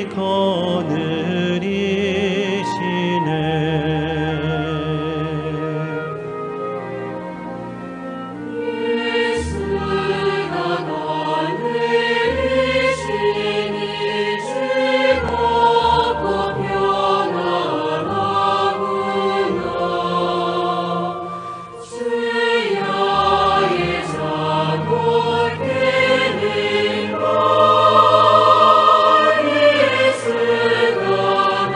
거느리시네. 예수가 거느리시니 즐겁고 평안하구나. 주여의 자고 깨는 것 예수가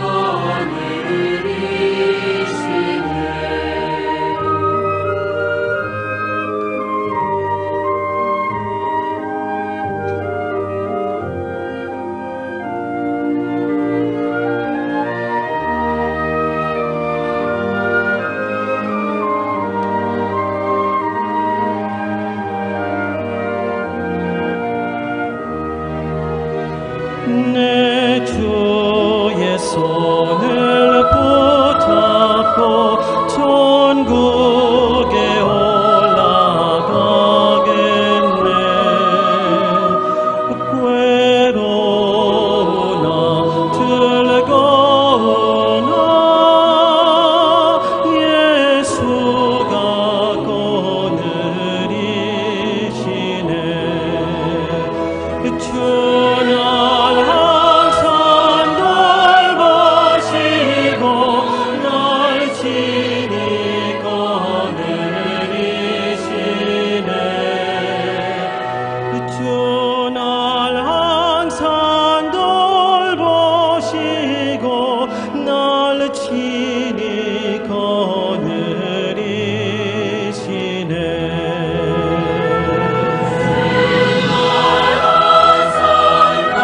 거느리시네. 내 주의 손을 붙잡고 천국에 올라가겠네. 괴로우나 즐거우나 예수가 거느리시네. 주날 항상 돌보시고 날 친히 거느리시네. 주날 항상 돌보시고 날 친히 거느리시네. 돌보시고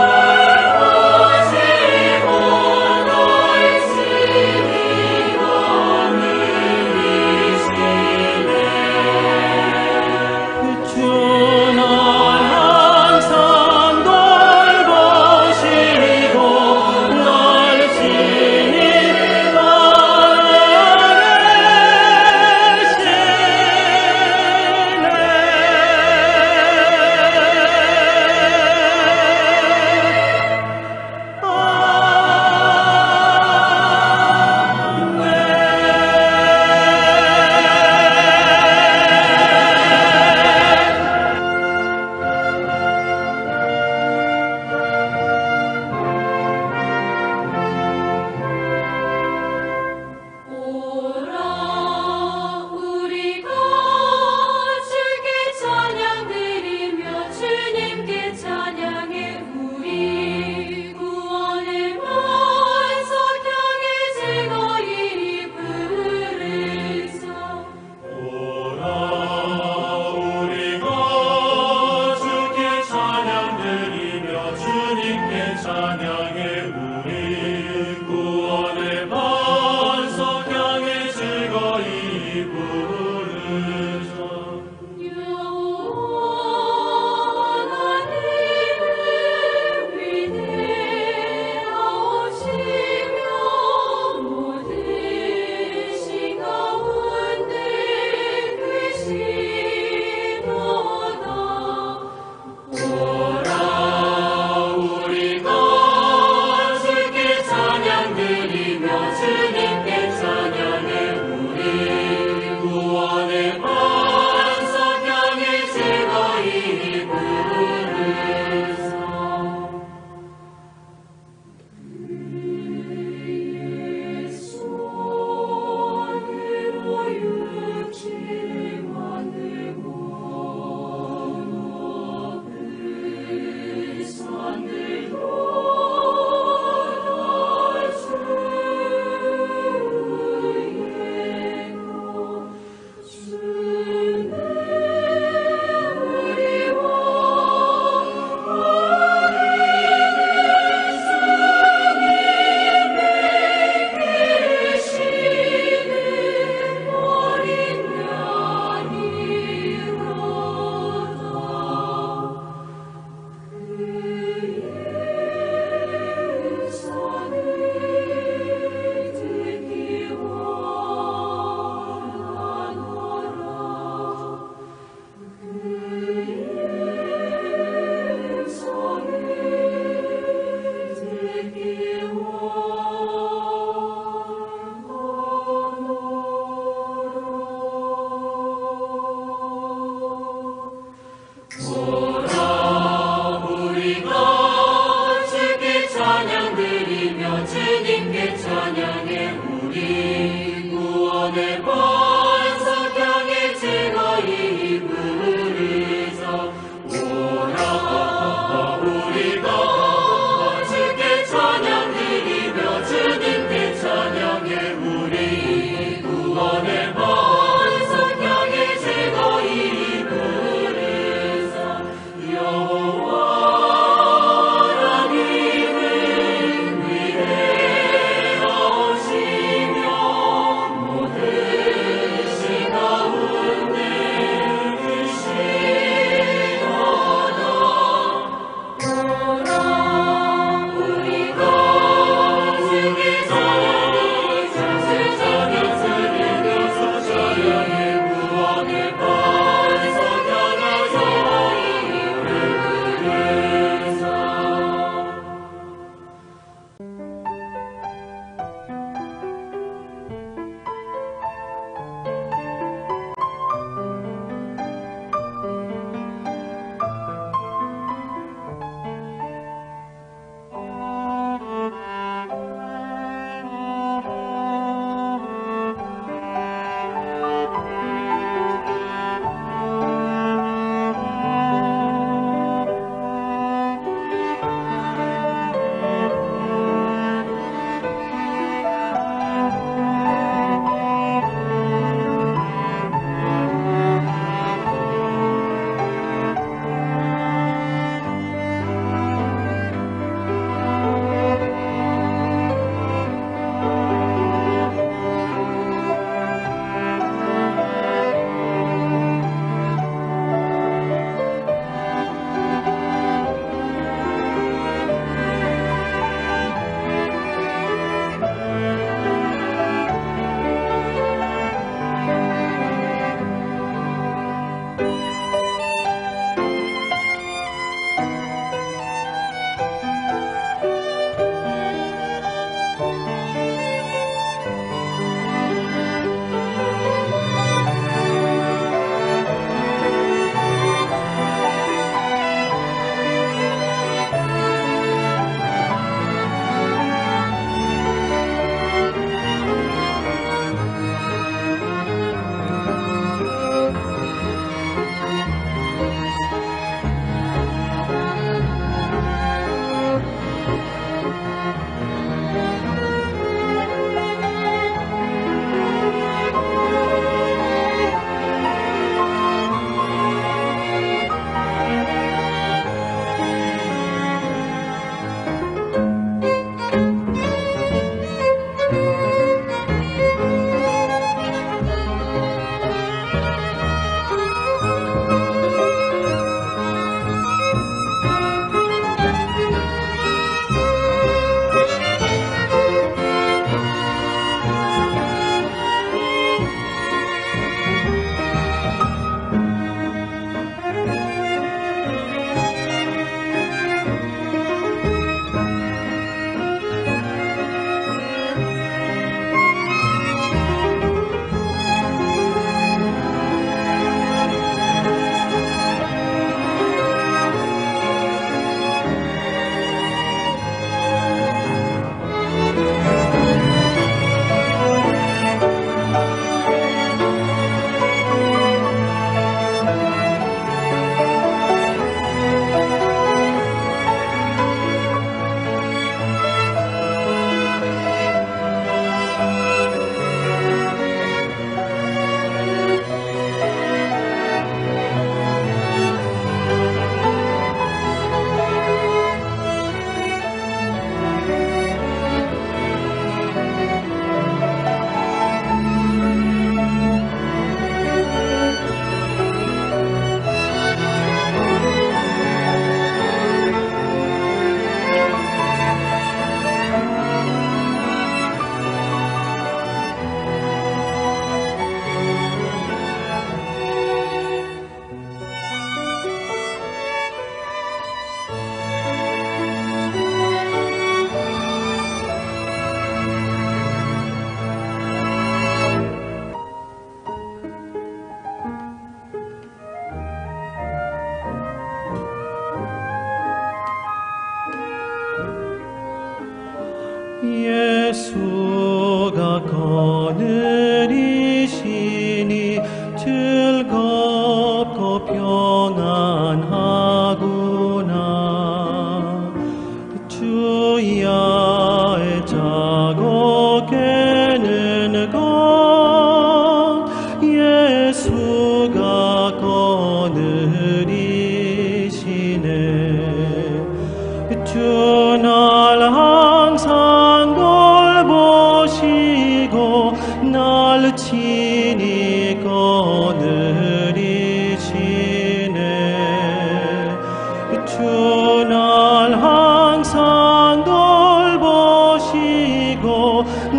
날 친히 거느리시네. 주날 항상 돌보시고 날 친히 거느리시네. 오라 우리가 주께 찬양드리며 주님께 찬양해 우리 구원의 반석 향해 즐거이 부르자. 오라 우리가 주께 찬양드리며 주님께 찬양해 우리 구원의 반석 향해 즐거이 부르자. 여호와 하나님은 위대하시며 모든 신 가운데 크시도다. 오라 우리가 우리가 주께 찬양 드리며 주님께 찬양해 우리 구원의 반석 향해 즐거이 부르자. 오라 우리가 주께 찬양 드리며 주님께 찬양해 우리 구원의 반석 향해 즐거이 부르자. 여호와 하나님은 위대하시며 모든 예수가 거느리시니 즐겁고 평안하구나. 주야의 자고 깨는 것 예수가 거느리시네. 주 날 항상 돌보시고 날 친히 거느리시네. 주 날 항상 돌보시고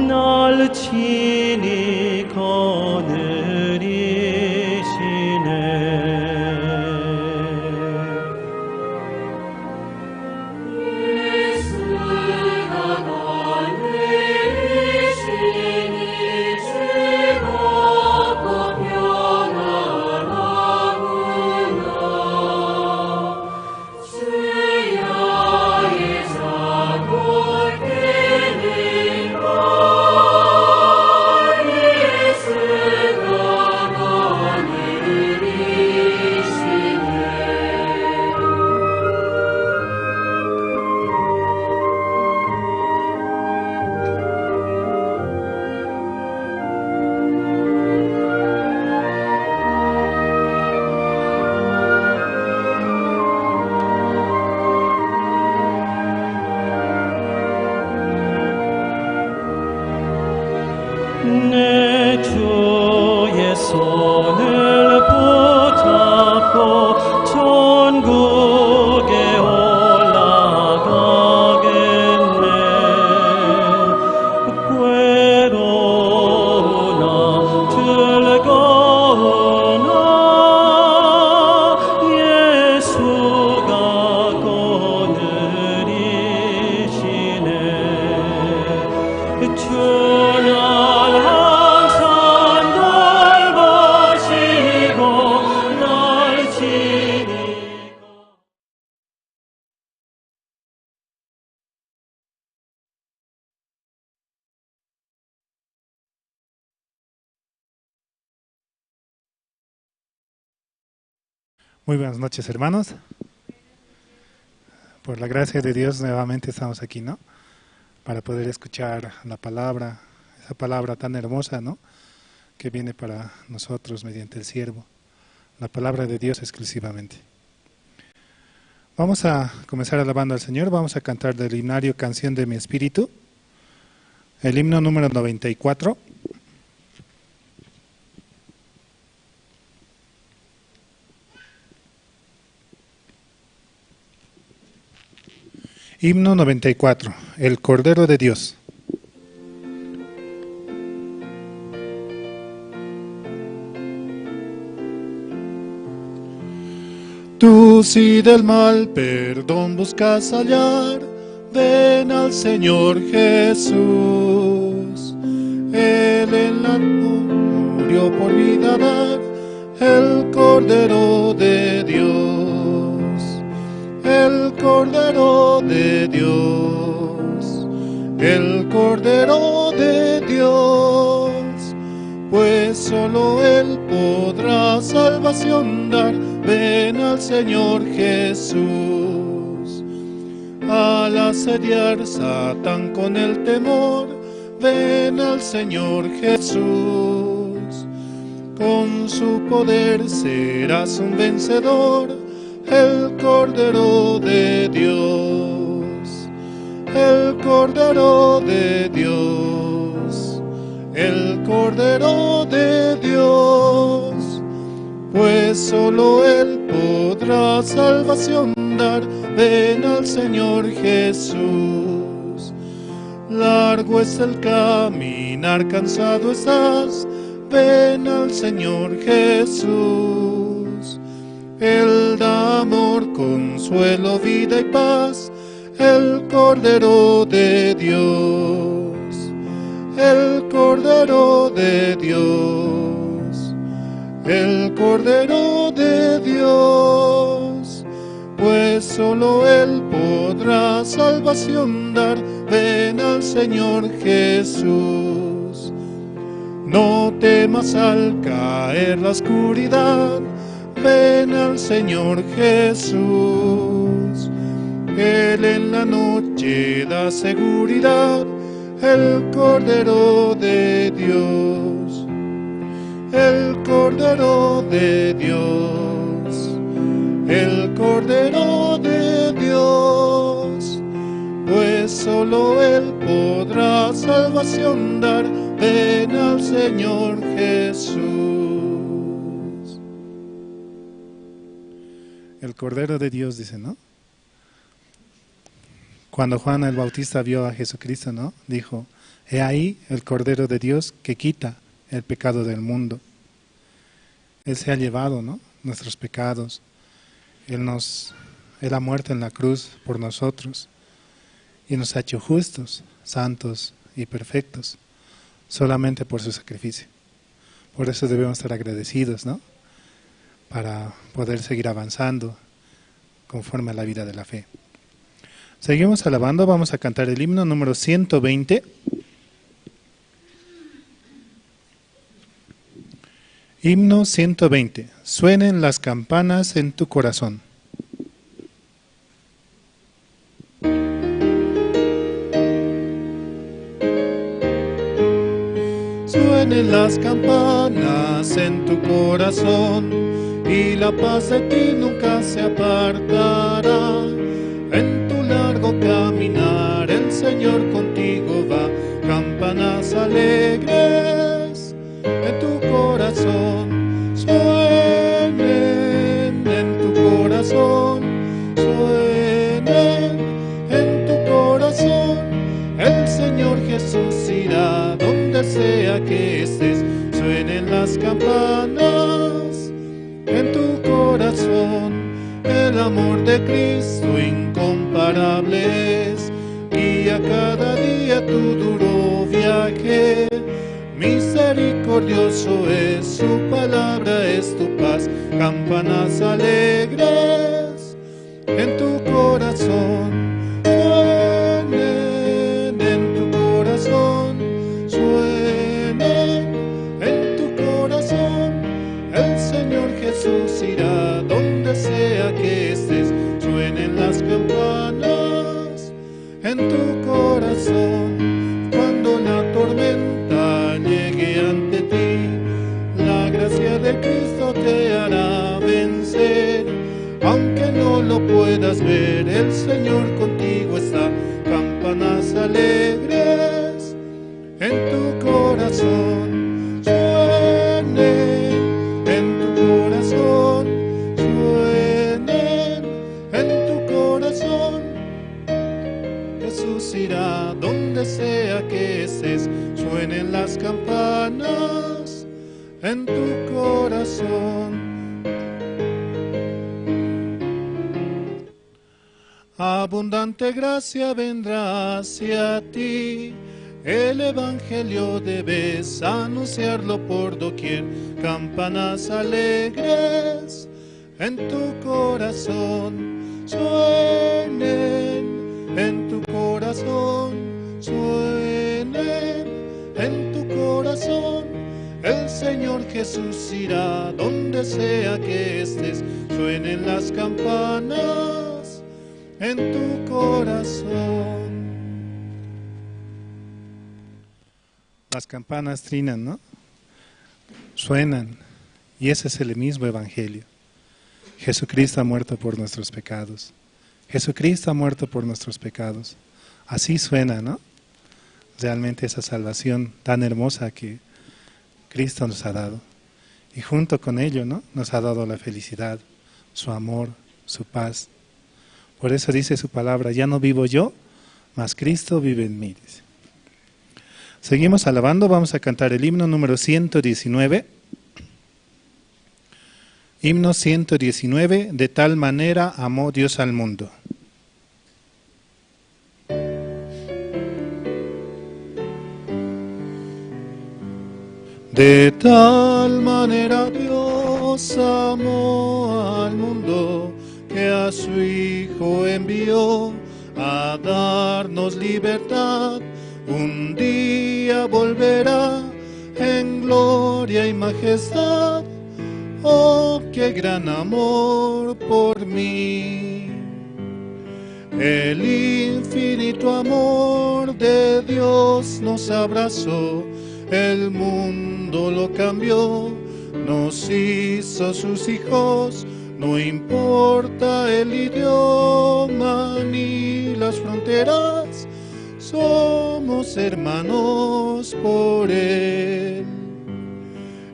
날 친히 거느리시네. 예수가 거느리시니 즐겁고 평안하구나. 주야의 자고 깨는 것 예수가 거느리시네. 내 주의 손을 붙잡고 천국에 올라가겠네. 괴로우나 즐거우나 예수가 거느리시네. 주 날 항상 돌보시고 날 친히 Muy buenas noches, hermanos. Por la gracia de Dios, nuevamente estamos aquí, ¿no? Para poder escuchar la palabra, esa palabra tan hermosa, ¿no? Que viene para nosotros mediante el siervo. La palabra de Dios exclusivamente. Vamos a comenzar alabando al Señor. Vamos a cantar del himnario Canción de mi Espíritu, el himno número 94. Himno 94, El Cordero de Dios. Tú si del mal perdón buscas hallar, ven al Señor Jesús. Él en la cruz murió por vida dar, el Cordero de Dios. El Cordero de Dios, el Cordero de Dios, pues solo Él podrá salvación dar. Ven al Señor Jesús. Al asediar Satán con el temor, ven al Señor Jesús. Con su poder serás un vencedor, el Cordero de Dios, el Cordero de Dios, el Cordero de Dios, pues solo Él podrá salvación dar. Ven al Señor Jesús. Largo es el caminar, cansado estás, ven al Señor Jesús. Él da amor, consuelo, vida y paz, el Cordero de Dios, el Cordero de Dios, el Cordero de Dios, pues solo Él podrá podrá salvación dar, ven al Señor Jesús. No temas al caer la oscuridad, ven al Señor Jesús. Él en la noche da seguridad, el Cordero de Dios, el Cordero de Dios, el Cordero de Dios, pues solo Él podrá salvación dar, ven al Señor Jesús. El Cordero de Dios, dice, ¿no? Cuando Juan el Bautista vio a Jesucristo, ¿no? Dijo, he ahí el Cordero de Dios que quita el pecado del mundo. Él se ha llevado, ¿no?, nuestros pecados. Él ha muerto en la cruz por nosotros y nos ha hecho justos, santos y perfectos, solamente por su sacrificio. Por eso debemos estar agradecidos, ¿no?, para poder seguir avanzando conforme a la vida de la fe. Seguimos alabando, vamos a cantar el himno número 120. Himno 120. Suenen las campanas en tu corazón. Suenen las campanas en tu corazón y la paz de ti nunca se apartará. En tu largo caminar el Señor contigo va, campanas alegres en tu corazón, suenen en tu corazón, suenen en tu corazón. El Señor Jesús irá donde sea que estés, suenen las campanas en tu corazón. El amor de Cristo incomparable es, guía cada día tu duro viaje. Misericordioso es, su palabra es tu paz, campanas alegres en tu corazón, suenen en tu corazón, suenen en tu corazón. El Señor Jesús irá donde sea que estés, suenen las campanas en tu corazón. Cuando la tormenta llegue ante ti, la gracia de Cristo te hará vencer. Aunque no lo puedas ver, el Señor contigo está, campanas alegres en tu corazón, suenen en tu corazón, suenen en tu corazón. Jesús irá donde sea que estés, suenen las campanas en tu corazón. Abundante gracia vendrá hacia ti, el evangelio debes anunciarlo por doquier, campanas alegres en tu corazón, suenen en tu corazón, suenen en tu corazón. El Señor Jesús irá donde sea que estés, suenen las campanas en tu corazón. Las campanas trinan, ¿no? Suenan. Y ese es el mismo evangelio. Jesucristo ha muerto por nuestros pecados. Jesucristo ha muerto por nuestros pecados. Así suena, ¿no? Realmente esa salvación tan hermosa que Cristo nos ha dado. Y junto con ello, ¿no?, nos ha dado la felicidad, su amor, su paz. Por eso dice su palabra, ya no vivo yo, mas Cristo vive en mí. Dice. Seguimos alabando, vamos a cantar el himno número 119. Himno 119, de tal manera amó Dios al mundo. De tal manera Dios amó al mundo, que a su Hijo envió darnos libertad. Un día volverá en gloria y majestad. Oh, qué gran amor por mí. El infinito amor de Dios nos abrazó, el mundo lo cambió, nos hizo sus hijos. No importa el idioma ni las fronteras, somos hermanos por Él.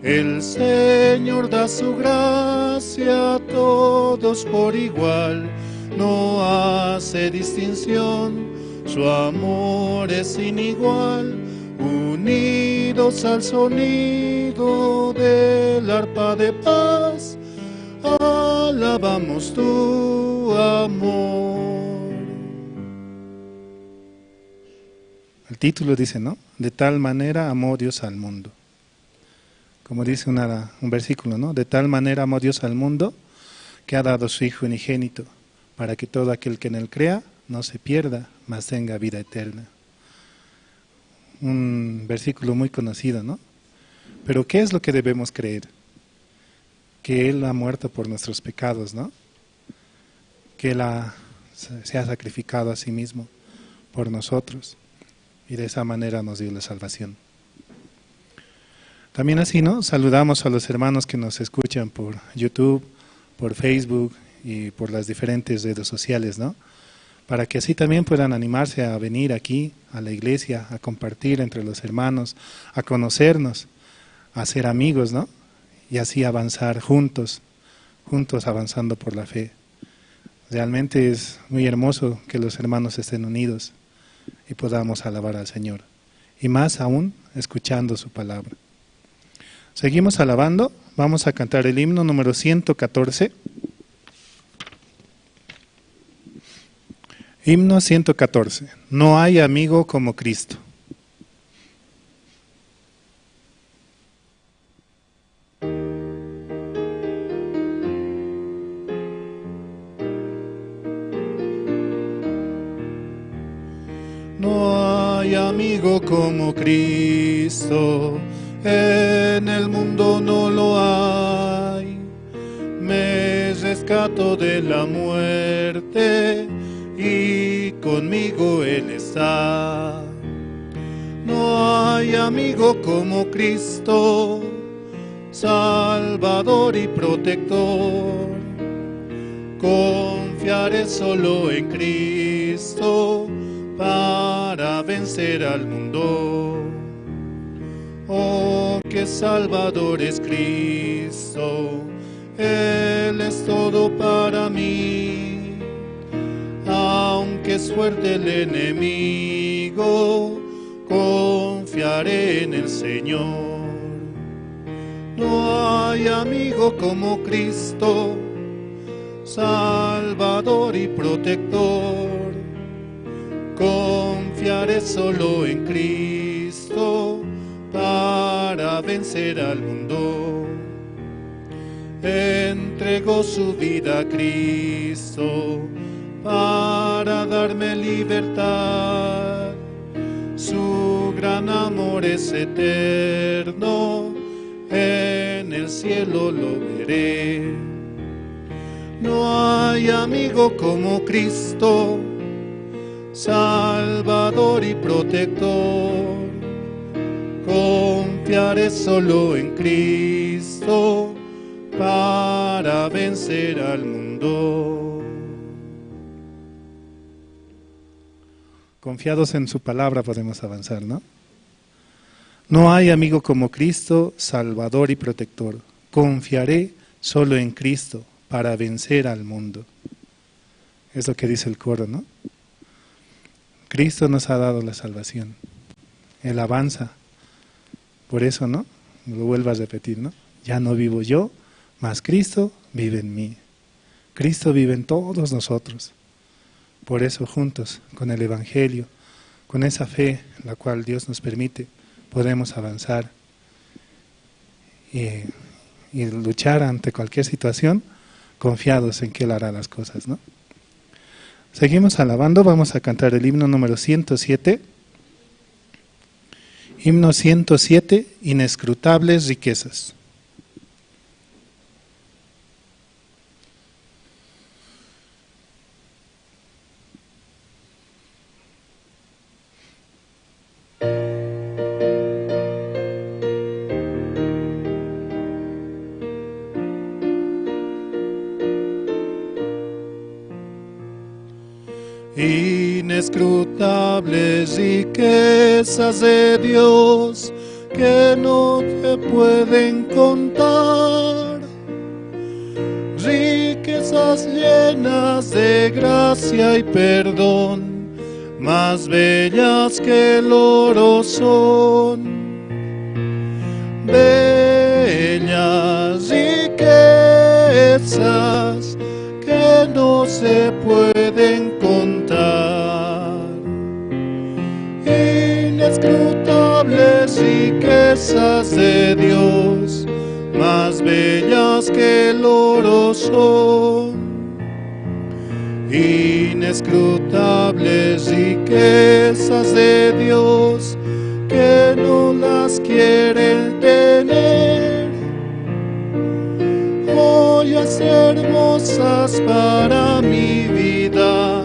El Señor da su gracia a todos por igual, no hace distinción, su amor es sin igual. Unidos al sonido del arpa de paz, alabamos tu amor. El título dice, ¿no? De tal manera amó Dios al mundo. Como dice un versículo, ¿no? De tal manera amó Dios al mundo que ha dado su Hijo unigénito, para que todo aquel que en él crea no se pierda, mas tenga vida eterna. Un versículo muy conocido, ¿no? Pero ¿qué es lo que debemos creer? Que Él ha muerto por nuestros pecados, ¿no? Que Él se ha sacrificado a sí mismo por nosotros y de esa manera nos dio la salvación. También así, ¿no? Saludamos a los hermanos que nos escuchan por YouTube, por Facebook y por las diferentes redes sociales, ¿no? Para que así también puedan animarse a venir aquí a la iglesia, a compartir entre los hermanos, a conocernos, a ser amigos, ¿no? Y así avanzar juntos, juntos avanzando por la fe. Realmente es muy hermoso que los hermanos estén unidos y podamos alabar al Señor. Y más aún, escuchando su palabra. Seguimos alabando, vamos a cantar el himno número 114. Himno 114, No hay amigo como Cristo. No hay amigo como Cristo, en el mundo no lo hay. Me rescató de la muerte y conmigo Él está. No hay amigo como Cristo, Salvador y protector. Confiaré solo en Cristo para vencer al mundo. Oh, qué Salvador es Cristo, Él es todo para mí. Aunque es fuerte el enemigo, confiaré en el Señor. No hay amigo como Cristo, Salvador y protector. Confiaré solo en Cristo para vencer al mundo. Entregó su vida a Cristo para darme libertad. Su gran amor es eterno, en el cielo lo veré. No hay amigo como Cristo, Salvador y protector. Confiaré solo en Cristo para vencer al mundo. Confiados en su palabra podemos avanzar, ¿no? No hay amigo como Cristo, Salvador y protector. Confiaré solo en Cristo para vencer al mundo. Es lo que dice el coro, ¿no? Cristo nos ha dado la salvación. Él avanza. Por eso, ¿no? Lo vuelvo a repetir, ¿no? Ya no vivo yo, mas Cristo vive en mí. Cristo vive en todos nosotros. Por eso juntos, con el Evangelio, con esa fe la cual Dios nos permite, podemos avanzar y luchar ante cualquier situación, confiados en que Él hará las cosas, ¿no? Seguimos alabando, vamos a cantar el himno número 107. Himno 107, Inescrutables riquezas. Inescrutables riquezas de Dios que no te pueden contar, riquezas llenas de gracia y perdón, más bellas que el oro son. Bellas riquezas que no se pueden contar. Inescrutables riquezas de Dios, más bellas que el oro son. Inescrutables riquezas de Dios, que no las quieren tener. Joyas hermosas para mi vida,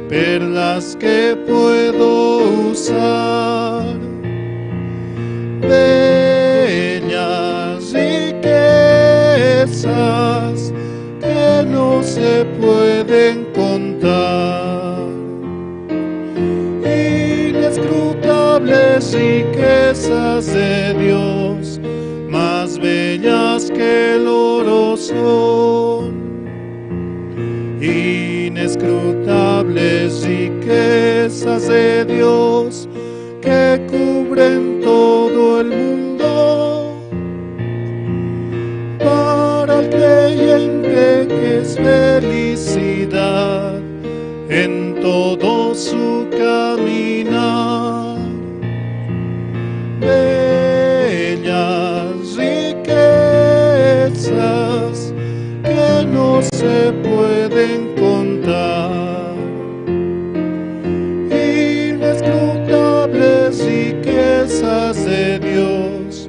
perlas que puedo usar. Bellas riquezas que no se pueden contar. Inescrutables riquezas de Dios, más bellas que el oro son. Inescrutables riquezas de Dios que cubren todo el mundo. Para el creyente que es felicidad en todo su caminar. Bellas riquezas que no se pueden contar. Inescrutables riquezas de Dios,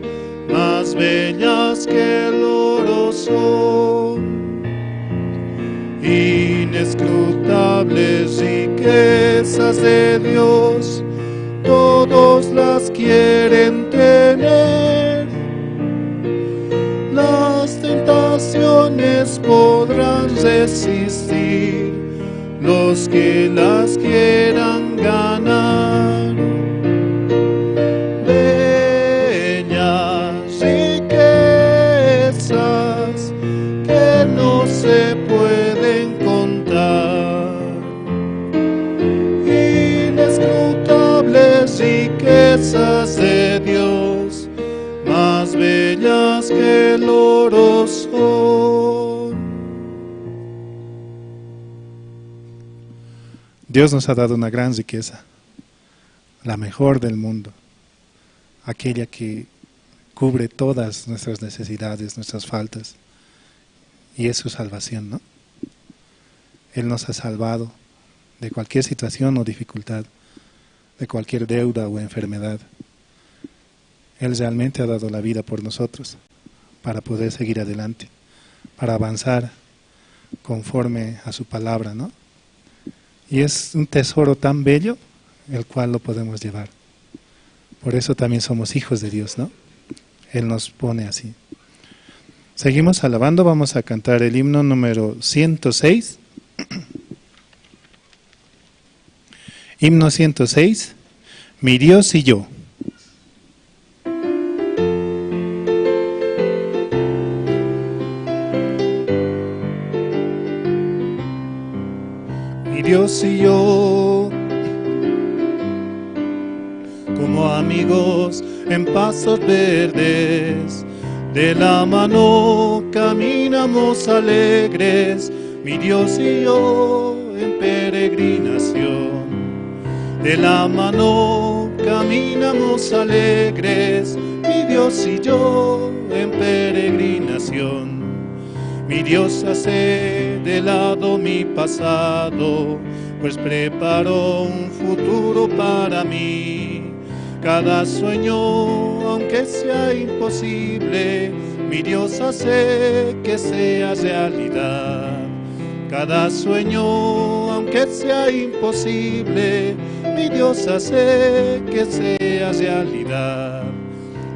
más bellas que el oro son. Inescrutables riquezas de Dios, todos las quieren tener. Las tentaciones podrán resistir, los que las quieran ganar. Bellas riquezas que no se pueden contar. Inescrutables riquezas de Dios, más bellas que el oro son. Dios nos ha dado una gran riqueza, la mejor del mundo, aquella que cubre todas nuestras necesidades, nuestras faltas, y es su salvación, ¿no? Él nos ha salvado de cualquier situación o dificultad, de cualquier deuda o enfermedad. Él realmente ha dado la vida por nosotros para poder seguir adelante, para avanzar conforme a su palabra, ¿no? Y es un tesoro tan bello, el cual lo podemos llevar. Por eso también somos hijos de Dios, ¿no? Él nos pone así. Seguimos alabando, vamos a cantar el himno número 106. Himno 106, Mi Dios y yo. Mi Dios y yo, como amigos en pastos verdes, de la mano caminamos alegres, mi Dios y yo en peregrinación. De la mano caminamos alegres, mi Dios y yo en peregrinación. Mi Dios hace de lado mi pasado, pues preparó un futuro para mí. Cada sueño, aunque sea imposible, mi Dios hace que sea realidad. Cada sueño, aunque sea imposible, mi Dios hace que sea realidad.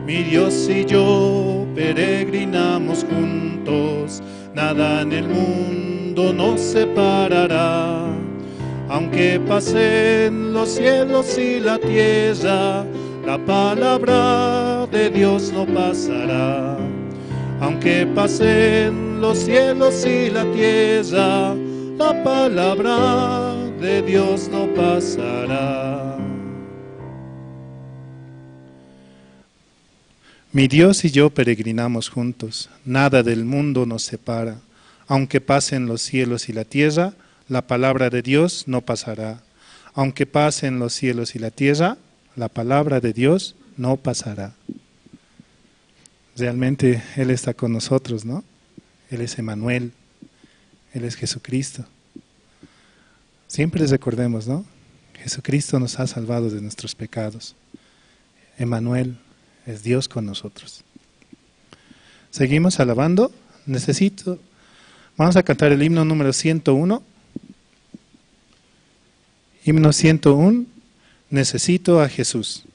Mi Dios y yo peregrinamos juntos, nada en el mundo nos separará. Aunque pasen los cielos y la tierra, la palabra de Dios no pasará. Aunque pasen los cielos y la tierra, la palabra de Dios no pasará. Mi Dios y yo peregrinamos juntos, nada del mundo nos separa. Aunque pasen los cielos y la tierra, la palabra de Dios no pasará. Aunque pasen los cielos y la tierra, la palabra de Dios no pasará. Realmente Él está con nosotros, ¿no? Él es Emanuel, Él es Jesucristo. Siempre recordemos, ¿no? Jesucristo nos ha salvado de nuestros pecados. Emanuel es Dios con nosotros. Seguimos alabando. Necesito. Vamos a cantar el himno número 101. Himno 101. Necesito a Jesús.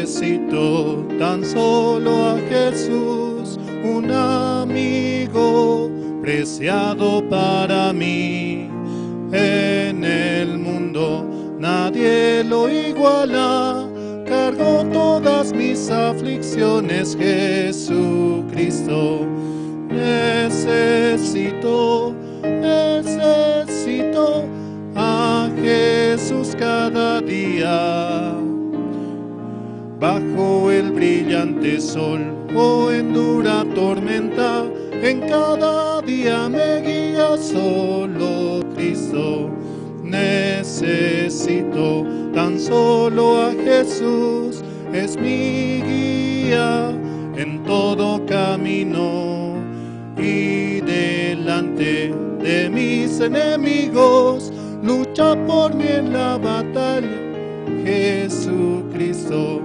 Necesito tan solo a Jesús, un amigo preciado para mí. En el mundo nadie lo iguala, cargó todas mis aflicciones, Jesucristo. Necesito, necesito a Jesús cada día. Bajo el brillante sol o en dura tormenta, en cada día me guía solo Cristo. Necesito tan solo a Jesús, es mi guía en todo camino. Y delante de mis enemigos, lucha por mí en la batalla, Jesucristo.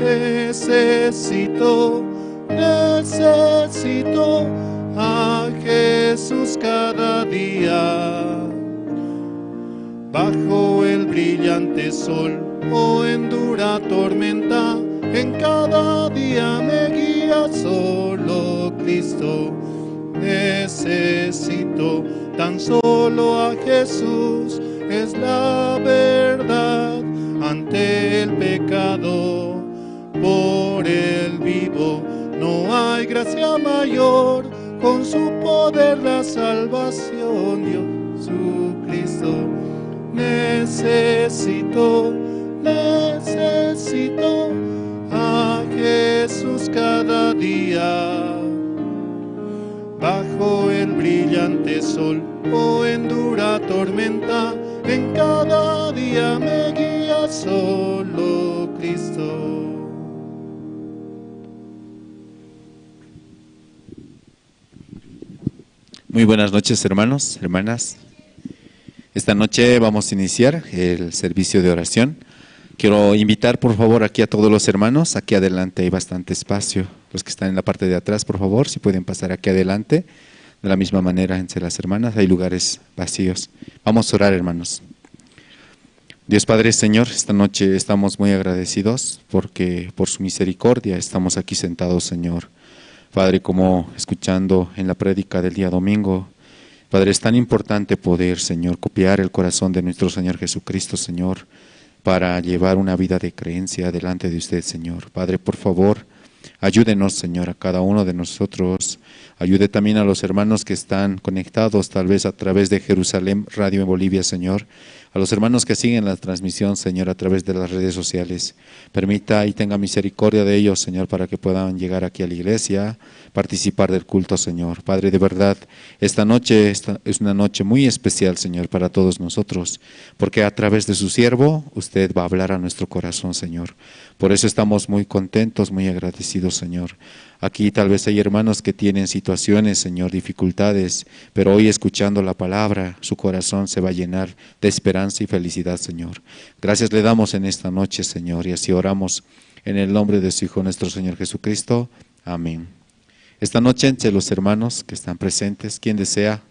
Necesito, necesito a Jesús cada día. Bajo el brillante sol o en dura tormenta, en cada día me guía solo Cristo. Necesito tan solo a Jesús, es la verdad ante el pecado. Por el vivo no hay gracia mayor, con su poder la salvación dio Jesucristo. Necesito, necesito a Jesús cada día. Bajo el brillante sol o en dura tormenta, en cada día me guía solo Cristo. Muy buenas noches, hermanos, hermanas. Esta noche vamos a iniciar el servicio de oración. Quiero invitar, por favor, aquí a todos los hermanos. Aquí adelante hay bastante espacio. Los que están en la parte de atrás, por favor, si pueden pasar aquí adelante. De la misma manera, entre las hermanas, hay lugares vacíos. Vamos a orar, hermanos. Dios Padre, Señor, esta noche estamos muy agradecidos porque por su misericordia estamos aquí sentados, Señor. Padre, como escuchando en la prédica del día domingo, Padre, es tan importante poder, Señor, copiar el corazón de nuestro Señor Jesucristo, Señor, para llevar una vida de creencia delante de usted, Señor. Padre, por favor, ayúdenos, Señor, a cada uno de nosotros. Ayude también a los hermanos que están conectados, tal vez a través de Jerusalén Radio en Bolivia, Señor. A los hermanos que siguen la transmisión, Señor, a través de las redes sociales, permita y tenga misericordia de ellos, Señor, para que puedan llegar aquí a la iglesia, participar del culto, Señor. Padre, de verdad, esta noche es una noche muy especial, Señor, para todos nosotros, porque a través de su siervo, usted va a hablar a nuestro corazón, Señor. Por eso estamos muy contentos, muy agradecidos, Señor. Aquí tal vez hay hermanos que tienen situaciones, Señor, dificultades, pero hoy escuchando la palabra, su corazón se va a llenar de esperanza y felicidad, Señor. Gracias le damos en esta noche, Señor, y así oramos en el nombre de su Hijo, nuestro Señor Jesucristo. Amén. Esta noche, entre los hermanos que están presentes, quien desea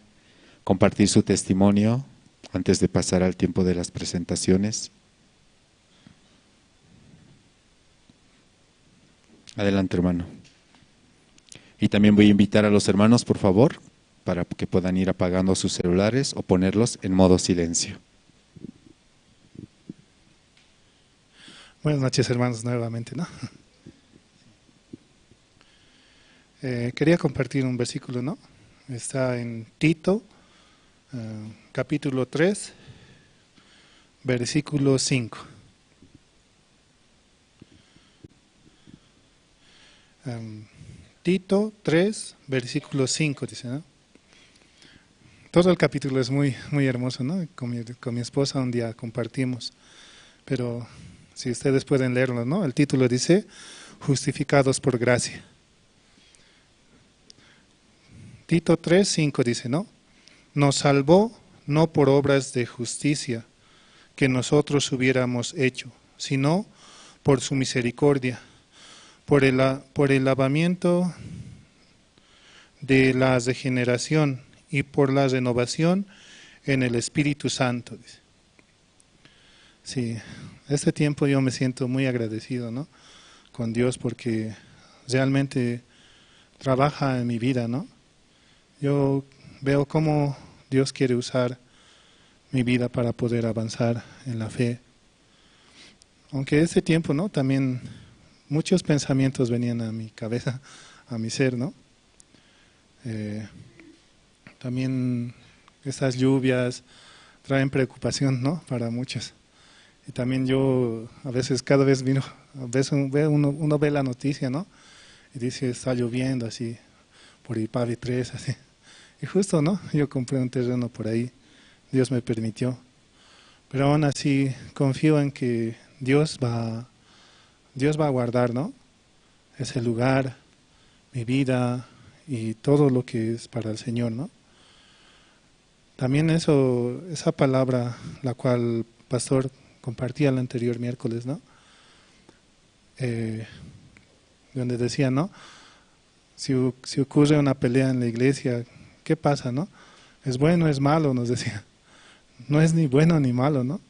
compartir su testimonio antes de pasar al tiempo de las presentaciones. Adelante, hermano. Y también voy a invitar a los hermanos, por favor, para que puedan ir apagando sus celulares o ponerlos en modo silencio. Buenas noches, hermanos, nuevamente, ¿no? Quería compartir un versículo, ¿no? Está en Tito, capítulo 3, versículo 5. Tito 3, versículo 5, dice, ¿no? Todo el capítulo es muy, muy hermoso, ¿no? Con mi esposa un día compartimos, pero si ustedes pueden leerlo, ¿no? El título dice, Justificados por gracia. Tito 3, 5 dice, ¿no? Nos salvó no por obras de justicia que nosotros hubiéramos hecho, sino por su misericordia, por el lavamiento de la regeneración y por la renovación en el Espíritu Santo. Dice. Sí, este tiempo yo me siento muy agradecido, ¿no? Con Dios, porque realmente trabaja en mi vida, ¿no? Yo veo cómo Dios quiere usar mi vida para poder avanzar en la fe. Aunque este tiempo, ¿no? También muchos pensamientos venían a mi cabeza, a mi ser, ¿no? También esas lluvias traen preocupación, ¿no? Para muchos. Y también yo, a veces, cada vez vino, a veces uno ve la noticia, ¿no? Y dice, está lloviendo así, por Ipavi 3, así. Y justo, ¿no? Yo compré un terreno por ahí, Dios me permitió. Pero aún así, confío en que Dios va a guardar, ¿no? Ese lugar, mi vida y todo lo que es para el Señor, ¿no? También esa palabra, la cual el pastor compartía el anterior miércoles, ¿no? Donde decía, ¿no? Si ocurre una pelea en la iglesia, ¿qué pasa, no? ¿Es bueno, es malo? Nos decía. No es ni bueno ni malo, ¿no?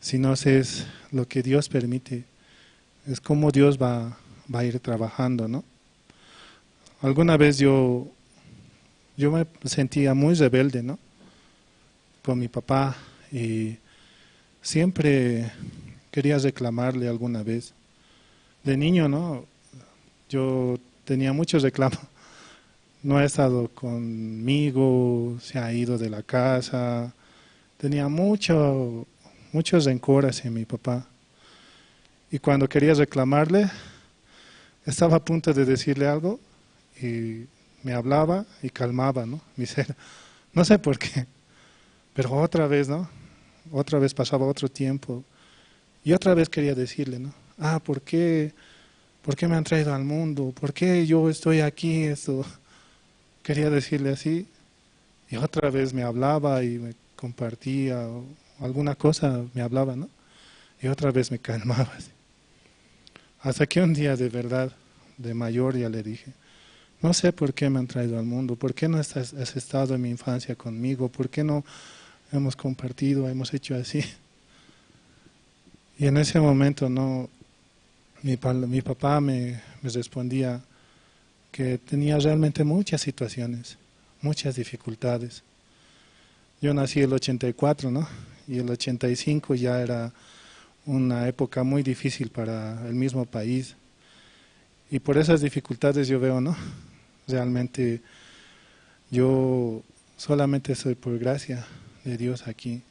Sino es lo que Dios permite. Es como Dios va a ir trabajando, ¿no? Alguna vez yo me sentía muy rebelde, ¿no? Con mi papá, y siempre quería reclamarle alguna vez. De niño, ¿no? Yo tenía muchos reclamos. No ha estado conmigo, se ha ido de la casa. Tenía mucho rencor hacia mi papá. Y cuando quería reclamarle, estaba a punto de decirle algo y me hablaba y calmaba, ¿no? Mi ser. No sé por qué, pero otra vez, ¿no? Otra vez pasaba otro tiempo y otra vez quería decirle, ¿no? Ah, ¿por qué me han traído al mundo? ¿Por qué yo estoy aquí? Esto. Quería decirle así y otra vez me hablaba y me compartía o alguna cosa me hablaba, ¿no? Y otra vez me calmaba así. Hasta que un día de verdad, de mayor, ya le dije, no sé por qué me han traído al mundo, por qué no has estado en mi infancia conmigo, por qué no hemos compartido, hemos hecho así. Y en ese momento, no, mi papá me respondía que tenía realmente muchas situaciones, muchas dificultades. Yo nací en el 84, ¿no? Y el 85 ya era una época muy difícil para el mismo país. Y por esas dificultades yo veo, ¿no? Realmente yo solamente soy por gracia de Dios aquí.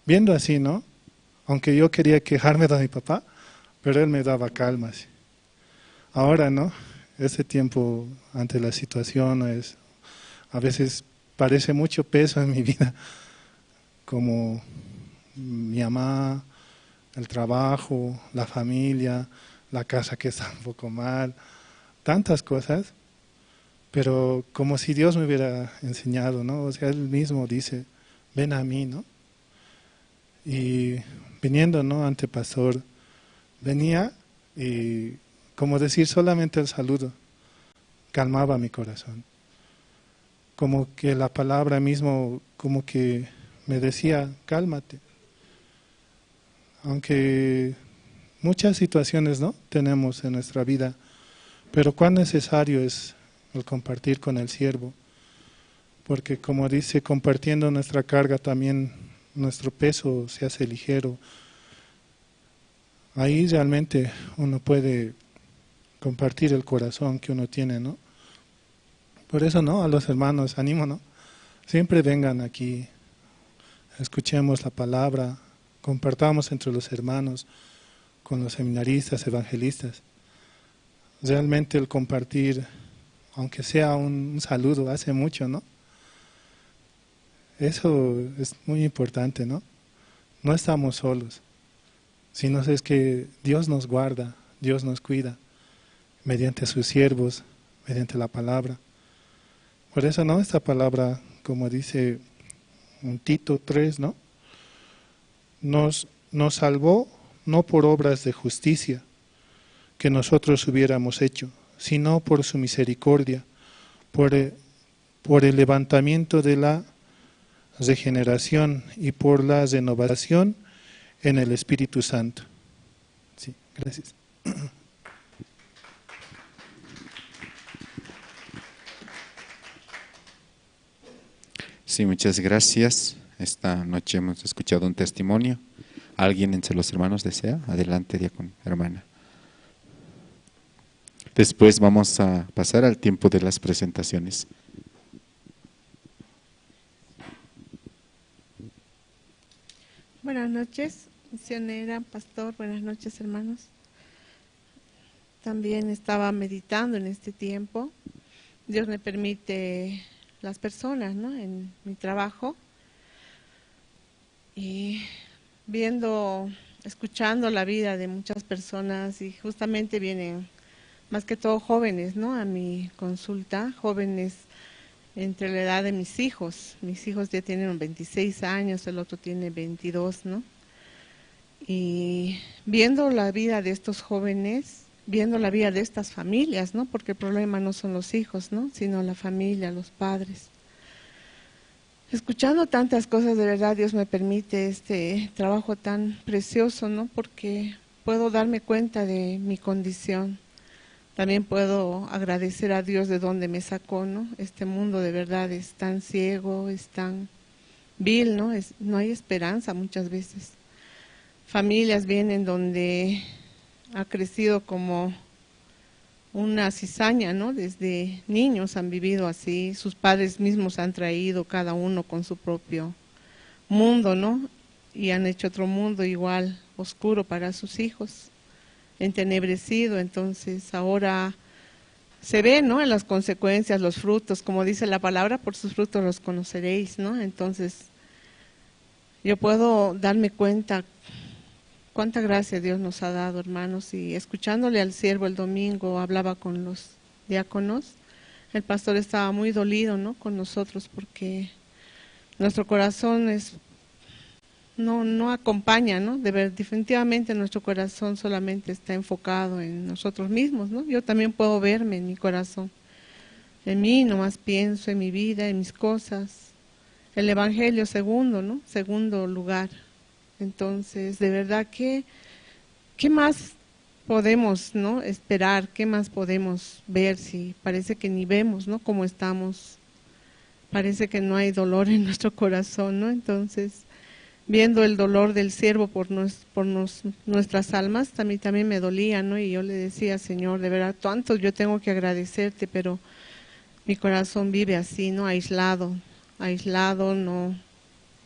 Viendo así, ¿no? Aunque yo quería quejarme de mi papá, pero él me daba calma. Así. Ahora, ¿no? Ese tiempo ante la situación es, a veces parece mucho peso en mi vida, como mi mamá, el trabajo, la familia, la casa que está un poco mal, tantas cosas, pero como si Dios me hubiera enseñado, ¿no? O sea, Él mismo dice, ven a mí, ¿no? Y viniendo, ¿no?, ante pastor, venía y como decir solamente el saludo, calmaba mi corazón. Como que la palabra mismo, como que me decía, cálmate. Aunque muchas situaciones, ¿no?, tenemos en nuestra vida, pero cuán necesario es el compartir con el siervo, porque como dice, compartiendo nuestra carga también nuestro peso se hace ligero. Ahí realmente uno puede compartir el corazón que uno tiene, ¿no? Por eso, ¿no?, a los hermanos animo, ¿no?, siempre vengan aquí, escuchemos la palabra, compartamos entre los hermanos, con los seminaristas, evangelistas. Realmente el compartir, aunque sea un saludo, hace mucho, ¿no? Eso es muy importante, ¿no? No estamos solos, sino es que Dios nos guarda, Dios nos cuida, mediante sus siervos, mediante la palabra. Por eso, ¿no?, esta palabra, como dice un Tito 3, ¿no?, nos salvó no por obras de justicia que nosotros hubiéramos hecho, sino por su misericordia, por el levantamiento de la regeneración y por la renovación en el Espíritu Santo. Sí, gracias. Sí, muchas gracias. Esta noche hemos escuchado un testimonio. ¿Alguien entre los hermanos desea? Adelante, diácono, hermana. Después vamos a pasar al tiempo de las presentaciones. Buenas noches, misionera, pastor, buenas noches, hermanos. También estaba meditando en este tiempo. Dios me permite las personas, ¿no?, en mi trabajo. Y viendo, escuchando la vida de muchas personas, y justamente vienen más que todo jóvenes, ¿no?, a mi consulta, jóvenes entre la edad de mis hijos. Mis hijos ya tienen 26 años, el otro tiene 22, ¿no? Y viendo la vida de estos jóvenes, viendo la vida de estas familias, ¿no?, porque el problema no son los hijos, ¿no?, sino la familia, los padres. Escuchando tantas cosas, de verdad Dios me permite este trabajo tan precioso, ¿no?, porque puedo darme cuenta de mi condición. También puedo agradecer a Dios de donde me sacó, ¿no? Este mundo de verdad es tan ciego, es tan vil, ¿no? No hay esperanza muchas veces. Familias vienen donde ha crecido como una cizaña, ¿no? Desde niños han vivido así, sus padres mismos han traído cada uno con su propio mundo, ¿no? Y han hecho otro mundo igual oscuro para sus hijos, entenebrecido. Entonces ahora se ve, ¿no?, en las consecuencias, los frutos, como dice la palabra, por sus frutos los conoceréis, ¿no? Entonces yo puedo darme cuenta cuánta gracia Dios nos ha dado, hermanos, y escuchándole al siervo el domingo, hablaba con los diáconos, el pastor estaba muy dolido, ¿no?, con nosotros, porque nuestro corazón es, no acompaña, ¿no? De ver, definitivamente nuestro corazón solamente está enfocado en nosotros mismos, ¿no? Yo también puedo verme en mi corazón, en mí nomás pienso, en mi vida, en mis cosas. El evangelio segundo, ¿no?, segundo lugar. Entonces, de verdad, ¿qué más podemos, ¿no?, esperar? ¿Qué más podemos ver si parece que ni vemos, ¿no?, cómo estamos? Parece que no hay dolor en nuestro corazón, ¿no? Entonces, viendo el dolor del siervo por nuestras almas, también me dolía, ¿no? Y yo le decía, Señor, de verdad, tanto yo tengo que agradecerte, pero mi corazón vive así, ¿no?, aislado, aislado, no.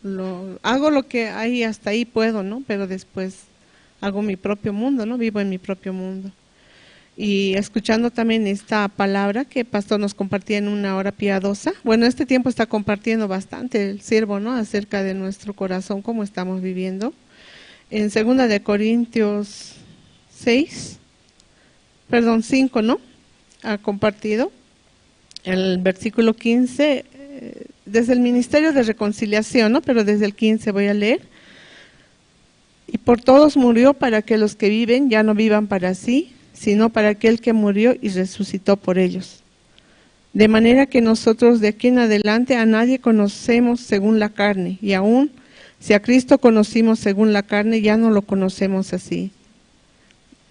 lo hago lo que ahí hasta ahí puedo, ¿no? Pero después hago mi propio mundo, ¿no? Vivo en mi propio mundo. Y escuchando también esta palabra que el pastor nos compartía en una hora piadosa. Bueno, este tiempo está compartiendo bastante el siervo, ¿no? Acerca de nuestro corazón, cómo estamos viviendo. En 2 de Corintios 5, ¿no? Ha compartido el versículo 15, desde el ministerio de reconciliación, ¿no? Pero desde el 15 voy a leer. Y por todos murió para que los que viven ya no vivan para sí, sino para aquel que murió y resucitó por ellos. De manera que nosotros de aquí en adelante a nadie conocemos según la carne, y aún si a Cristo conocimos según la carne, ya no lo conocemos así.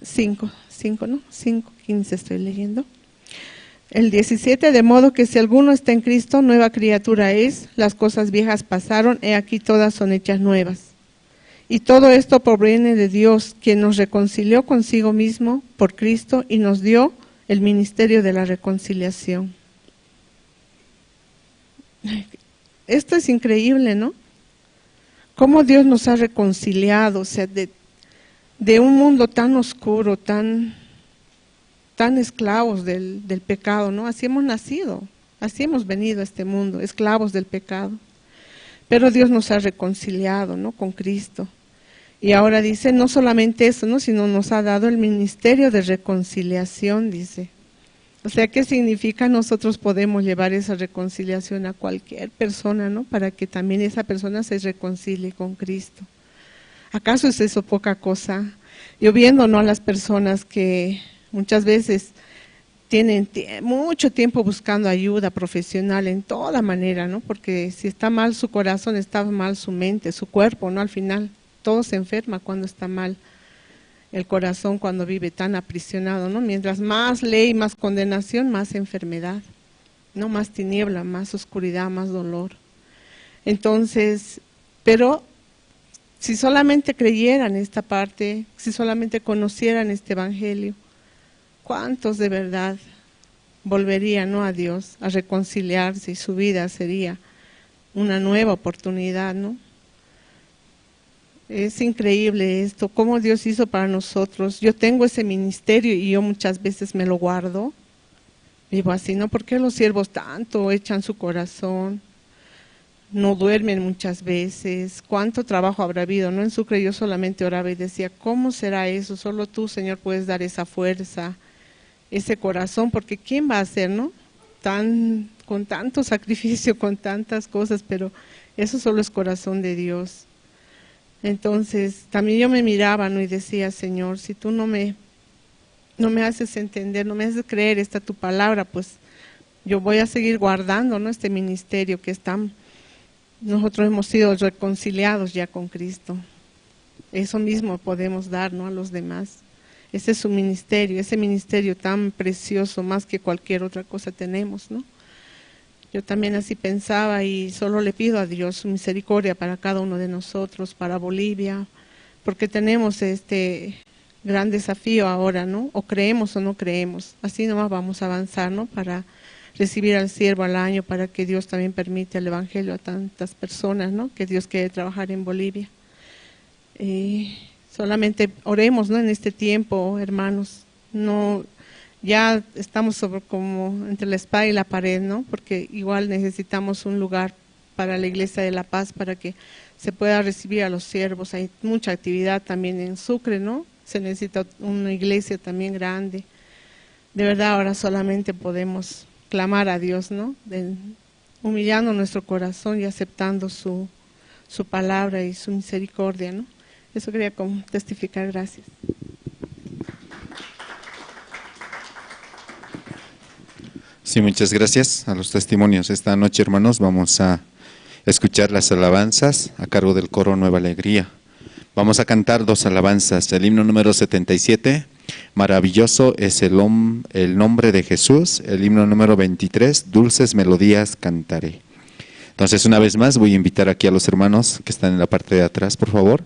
5, ¿no? 5:15 estoy leyendo. El 17, de modo que si alguno está en Cristo, nueva criatura es, las cosas viejas pasaron, he aquí todas son hechas nuevas. Y todo esto proviene de Dios, quien nos reconcilió consigo mismo por Cristo y nos dio el ministerio de la reconciliación. Esto es increíble, ¿no? Cómo Dios nos ha reconciliado, o sea, de un mundo tan oscuro, tan esclavos del pecado, ¿no? Así hemos nacido, así hemos venido a este mundo, esclavos del pecado. Pero Dios nos ha reconciliado, ¿no? Con Cristo. Y ahora dice, no solamente eso, ¿no? Sino nos ha dado el ministerio de reconciliación, dice. O sea, ¿qué significa? Nosotros podemos llevar esa reconciliación a cualquier persona, ¿no? Para que también esa persona se reconcilie con Cristo. ¿Acaso es eso poca cosa? Yo viendo, ¿no?, a las personas que muchas veces tienen mucho tiempo buscando ayuda profesional en toda manera, ¿no? Porque si está mal su corazón, está mal su mente, su cuerpo, ¿no? Al final todo se enferma cuando está mal el corazón, cuando vive tan aprisionado, ¿no? Mientras más ley, más condenación, más enfermedad, ¿no? Más tiniebla, más oscuridad, más dolor. Entonces, pero si solamente creyeran esta parte, si solamente conocieran este evangelio, ¿cuántos de verdad volverían, ¿no?, a Dios, a reconciliarse, y su vida sería una nueva oportunidad, ¿no? Es increíble esto, cómo Dios hizo para nosotros. Yo tengo ese ministerio y yo muchas veces me lo guardo. Vivo así, ¿no? ¿Por qué los siervos tanto echan su corazón? No duermen muchas veces. ¿Cuánto trabajo habrá habido? ¿No? En Sucre yo solamente oraba y decía, ¿cómo será eso? Solo tú, Señor, puedes dar esa fuerza, ese corazón, porque ¿quién va a hacer, no? Con tanto sacrificio, con tantas cosas, pero eso solo es corazón de Dios. Entonces, también yo me miraba, ¿no? Y decía, Señor, si tú no me haces entender, no me haces creer esta tu palabra, pues yo voy a seguir guardando, ¿no?, este ministerio que está, nosotros hemos sido reconciliados ya con Cristo. Eso mismo podemos dar, ¿no?, a los demás. Ese es su ministerio, ese ministerio tan precioso, más que cualquier otra cosa tenemos, ¿no? Yo también así pensaba y solo le pido a Dios su misericordia para cada uno de nosotros, para Bolivia, porque tenemos este gran desafío ahora, ¿no? O creemos o no creemos, así nomás vamos a avanzar, ¿no? Para recibir al siervo al año, para que Dios también permita el evangelio a tantas personas, ¿no? Que Dios quiere trabajar en Bolivia. Solamente oremos, ¿no?, en este tiempo, hermanos. No, ya estamos sobre, como entre la espada y la pared, ¿no? Porque igual necesitamos un lugar para la Iglesia de la Paz, para que se pueda recibir a los siervos. Hay mucha actividad también en Sucre, ¿no? Se necesita una iglesia también grande. De verdad, ahora solamente podemos clamar a Dios, ¿no? Humillando nuestro corazón y aceptando su palabra y su misericordia, ¿no? Eso quería como testificar, gracias. Sí, muchas gracias a los testimonios. Esta noche, hermanos, vamos a escuchar las alabanzas a cargo del coro Nueva Alegría. Vamos a cantar dos alabanzas, el himno número 77, Maravilloso es el nombre de Jesús, el himno número 23, Dulces melodías cantaré. Entonces, una vez más, voy a invitar aquí a los hermanos que están en la parte de atrás, por favor,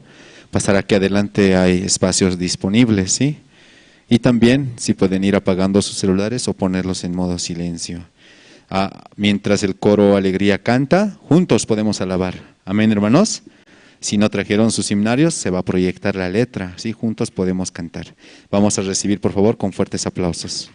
pasar aquí adelante, hay espacios disponibles, ¿sí? Y también, si pueden ir apagando sus celulares o ponerlos en modo silencio. Mientras el coro Alegría canta, juntos podemos alabar. Amén, hermanos. Si no trajeron sus himnarios, se va a proyectar la letra, ¿sí? Juntos podemos cantar. Vamos a recibir, por favor, con fuertes aplausos.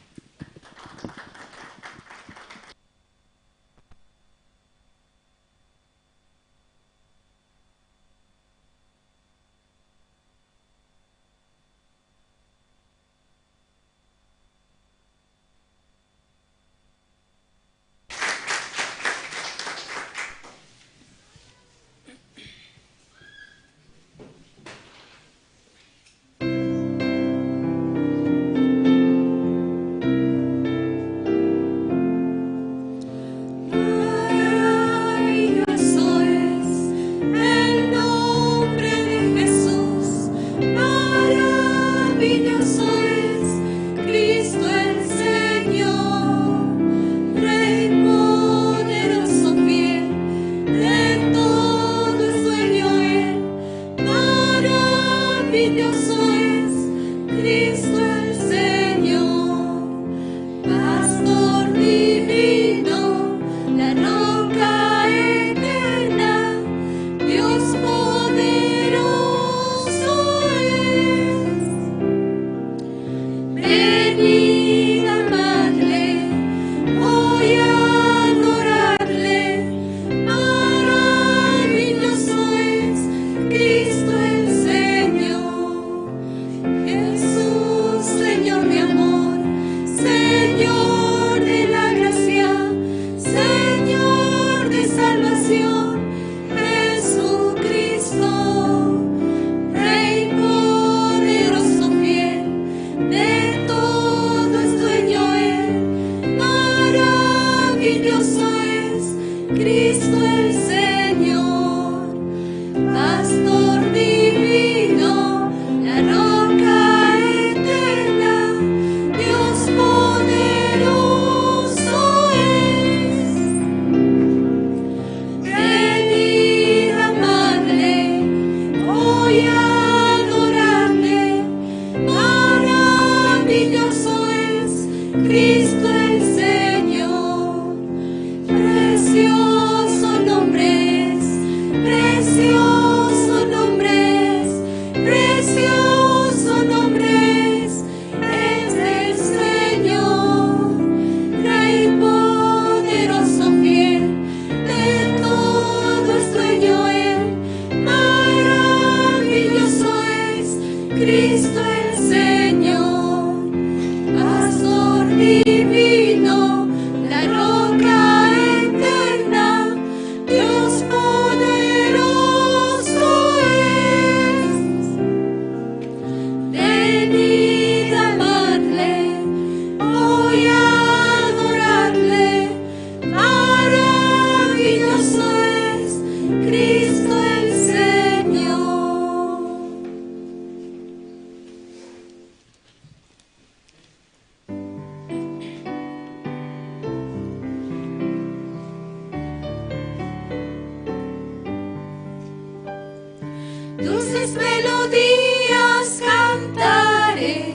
Dulces melodías cantaré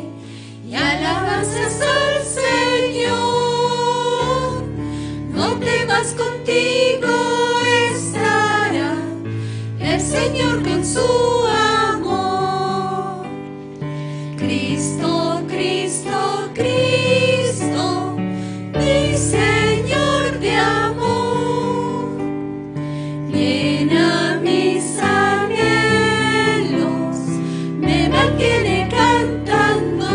y alabanzas al Señor. No temas, contigo estará el Señor con su amor. Cristo, Cristo, Cristo, mi Señor de amor, llena mis anhelos, me mantiene cantando.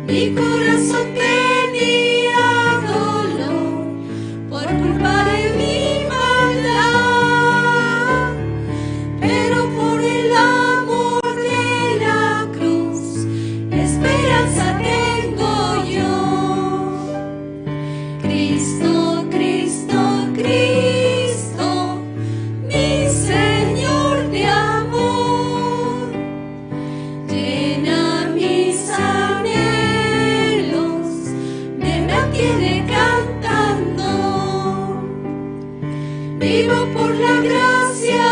Mi corazón tenía dolor por culpa de mi maldad, pero por el amor de la cruz esperanza tengo yo. Cristo, Cristo, Cristo, mi Señor de amor, llena mis anhelos, me mantiene cantando. Vivo por la gracia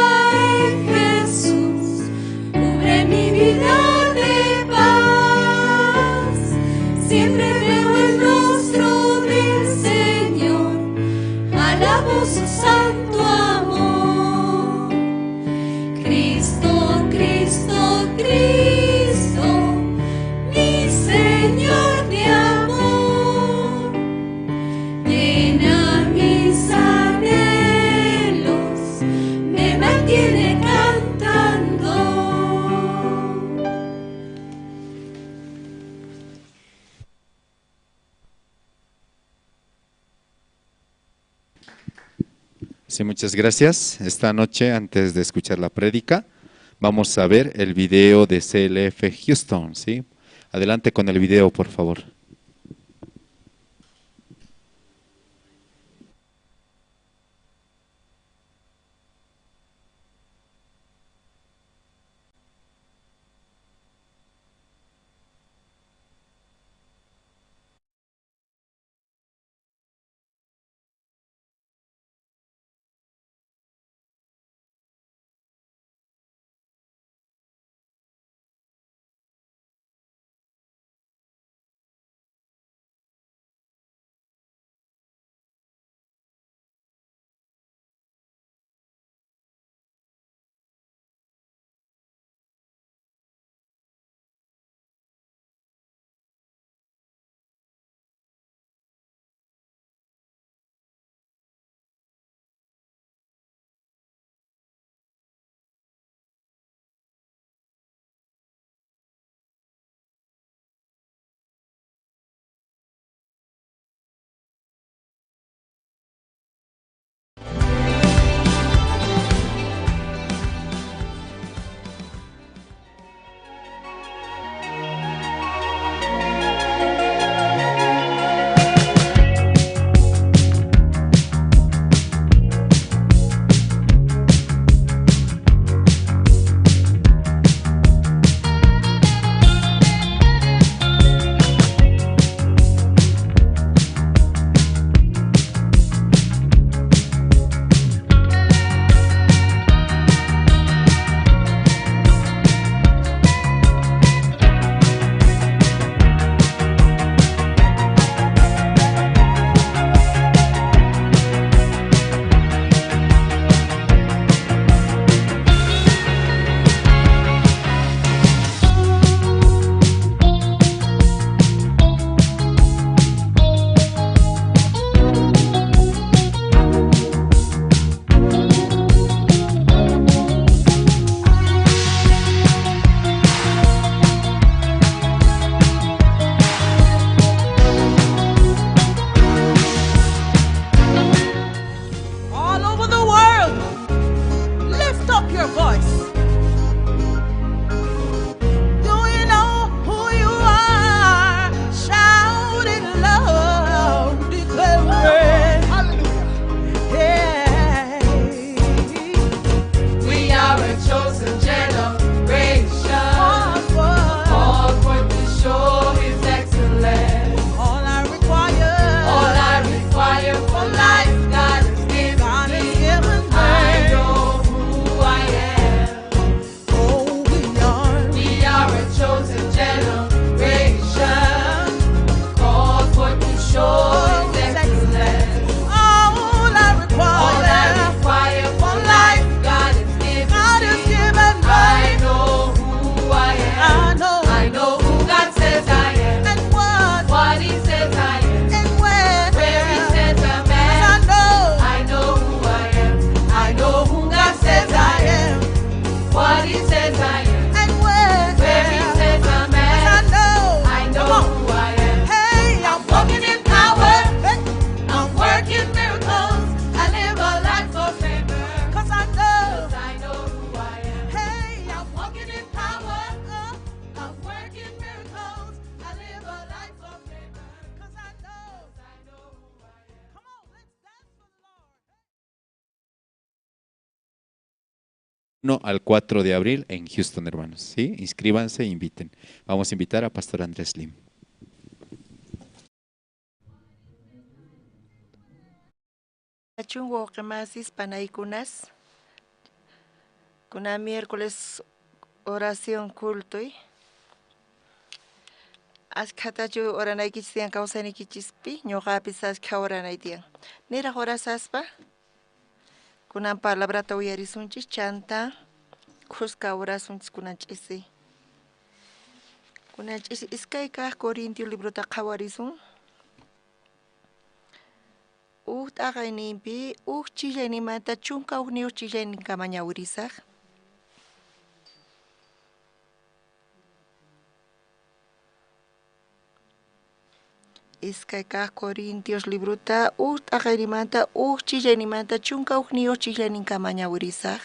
en Jesús, cubre mi vida de paz. Siempre veo el rostro del Sí, muchas gracias. Esta noche, antes de escuchar la prédica, vamos a ver el video de CLF Houston, ¿sí? Adelante con el video, por favor. Al 4 de abril en Houston, hermanos. ¿Sí? Inscríbanse e inviten. Vamos a invitar a Pastor Andrés Lim. Kuna miércoles oración culto y ashkhatachu oranaykichis tiyan kawsaynikichispi ñuqapis ashkha oranay tiyan. Niraq orasaspa kunan palabrata uyarisunchis chanta khuska orasunchis kunan ch'isi. Kunan ch'isi iskay kaq Corintio librota qhawarisun. Uj t'aqayninpi uj chillaynimanta chunka ujniyuq chillayninkama ñawirisaq. Iskay kaq Corintios librota uj t'aqaynimanta uj chillaynimanta 11 chillayninkama ñawirisaj.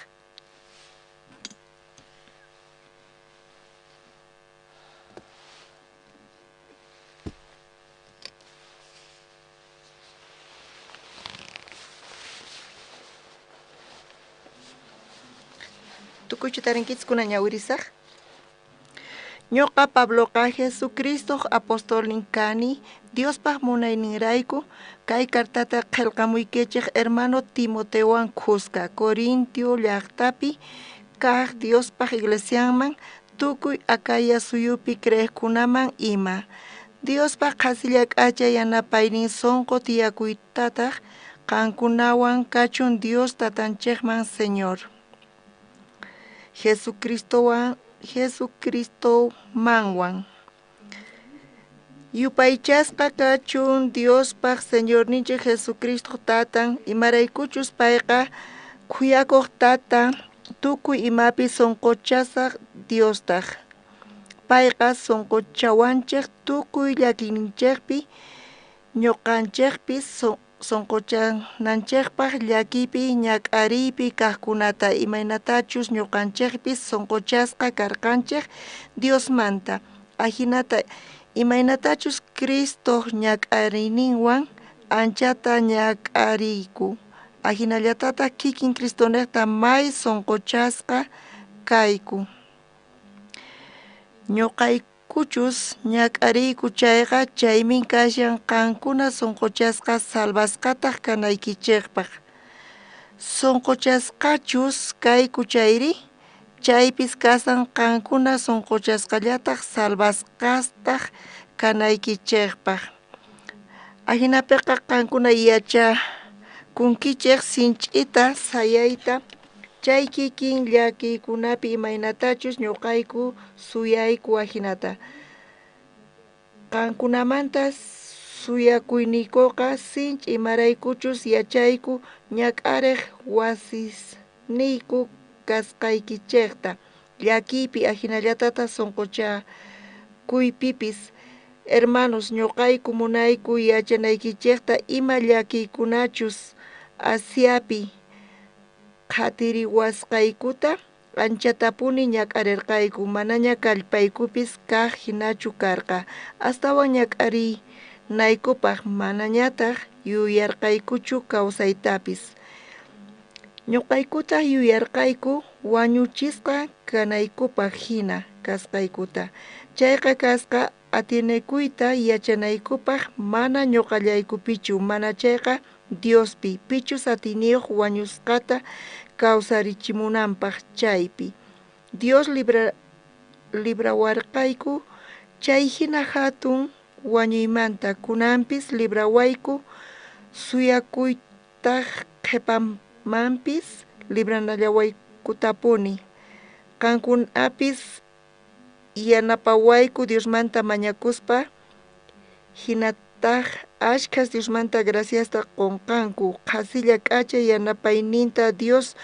Tukuychu tarinkichis kunan ñawirisaj. Ñuqa Pabloqa Jesucristoq apostolnin kani, Diospaq munayninrayku kay cartata qillqamuykichik hermano Timoteowan khuska Corintio llaqtapi kaq Diospaq iglesianman tukuy Acaya suyupi creeqkunaman ima. Diospaq qhasilla k'acha yanapaynin sunqu tiyakuytataq qankunawan kachun Dios tatanchikman Señor. Jesucristowan Jesucristomanwan. Yupaychasqa kachun Diospaq Señorninchik Jesucristo tatan, imaraykuchus payqa khuyakuq tata, tukuy imapi sunquchasaq Diostaq. Payqa sunquchawanchik tukuy llakiyninchikpi, ñuqanchikpis sunquchananchikpaq llakiypi ñak'ariypi kaqkunata, imaynatachus ñuqanchikpis sunquchasqa karqanchik Diosmanta. Ajinata imaynatachus Cristoq ñak'ariyninwan anchata ñak'ariyku, ajinallatataq kikin Cristonejta may sunquchasqa kayku. Ñuqaykuchus ñak'ariyku chayqa, chaymin kashan qankuna sunquchasqa salvasqataq kanaykichikpaq. Sunquchasqachus kayku chayri, chaypis kasan qankuna sunquchasqallataq salvasqastaq kanaykichikpaq. Ajinapiqa qankuna yachakunkichik sinch'ita sayayta chay kikin llakiykunapi imaynatachus ñuqayku suyayku ajinata. Qankunamanta suyakuyniykuqa sinch'i imaraykuchus yachayku ñak'ariq wasisniyku kasqaykichikta llakiypi ajinallatataq sunquchakuypipis. Hermanos, ñuqayku munayku yachanaykichikta ima llakiykunachus Asiapi qhatiriwasqaykuta anchatapuni ñak'arirqayku, manaña kallpaykupis kaq hinachu karqa, astawan ñak'arinaykupaq manañataq yuyarqaykuchu kawsaytapis. Ñuqaykutaq yuyarqayku wañuchisqa kanaykupaq hina kasqaykuta. Chayqa kasqa atienekuyta yachanaykupaq mana ñuqallaykupichu, mana chayqa Diospi, pichus atiyniyuq wañusqata kawsarichimunanpaq chaypi. Dios librawarqayku chay hina hatun wañuymanta, kunanpis librawayku, suyakuytaq qhipamanpis libranallawaykutapuni. Qankunapis yanapawayku Diosmanta mañakuspa, hinataq ashkhas Diosmanta graciasta qunqanku qhasilla k'acha yanapayninta Dios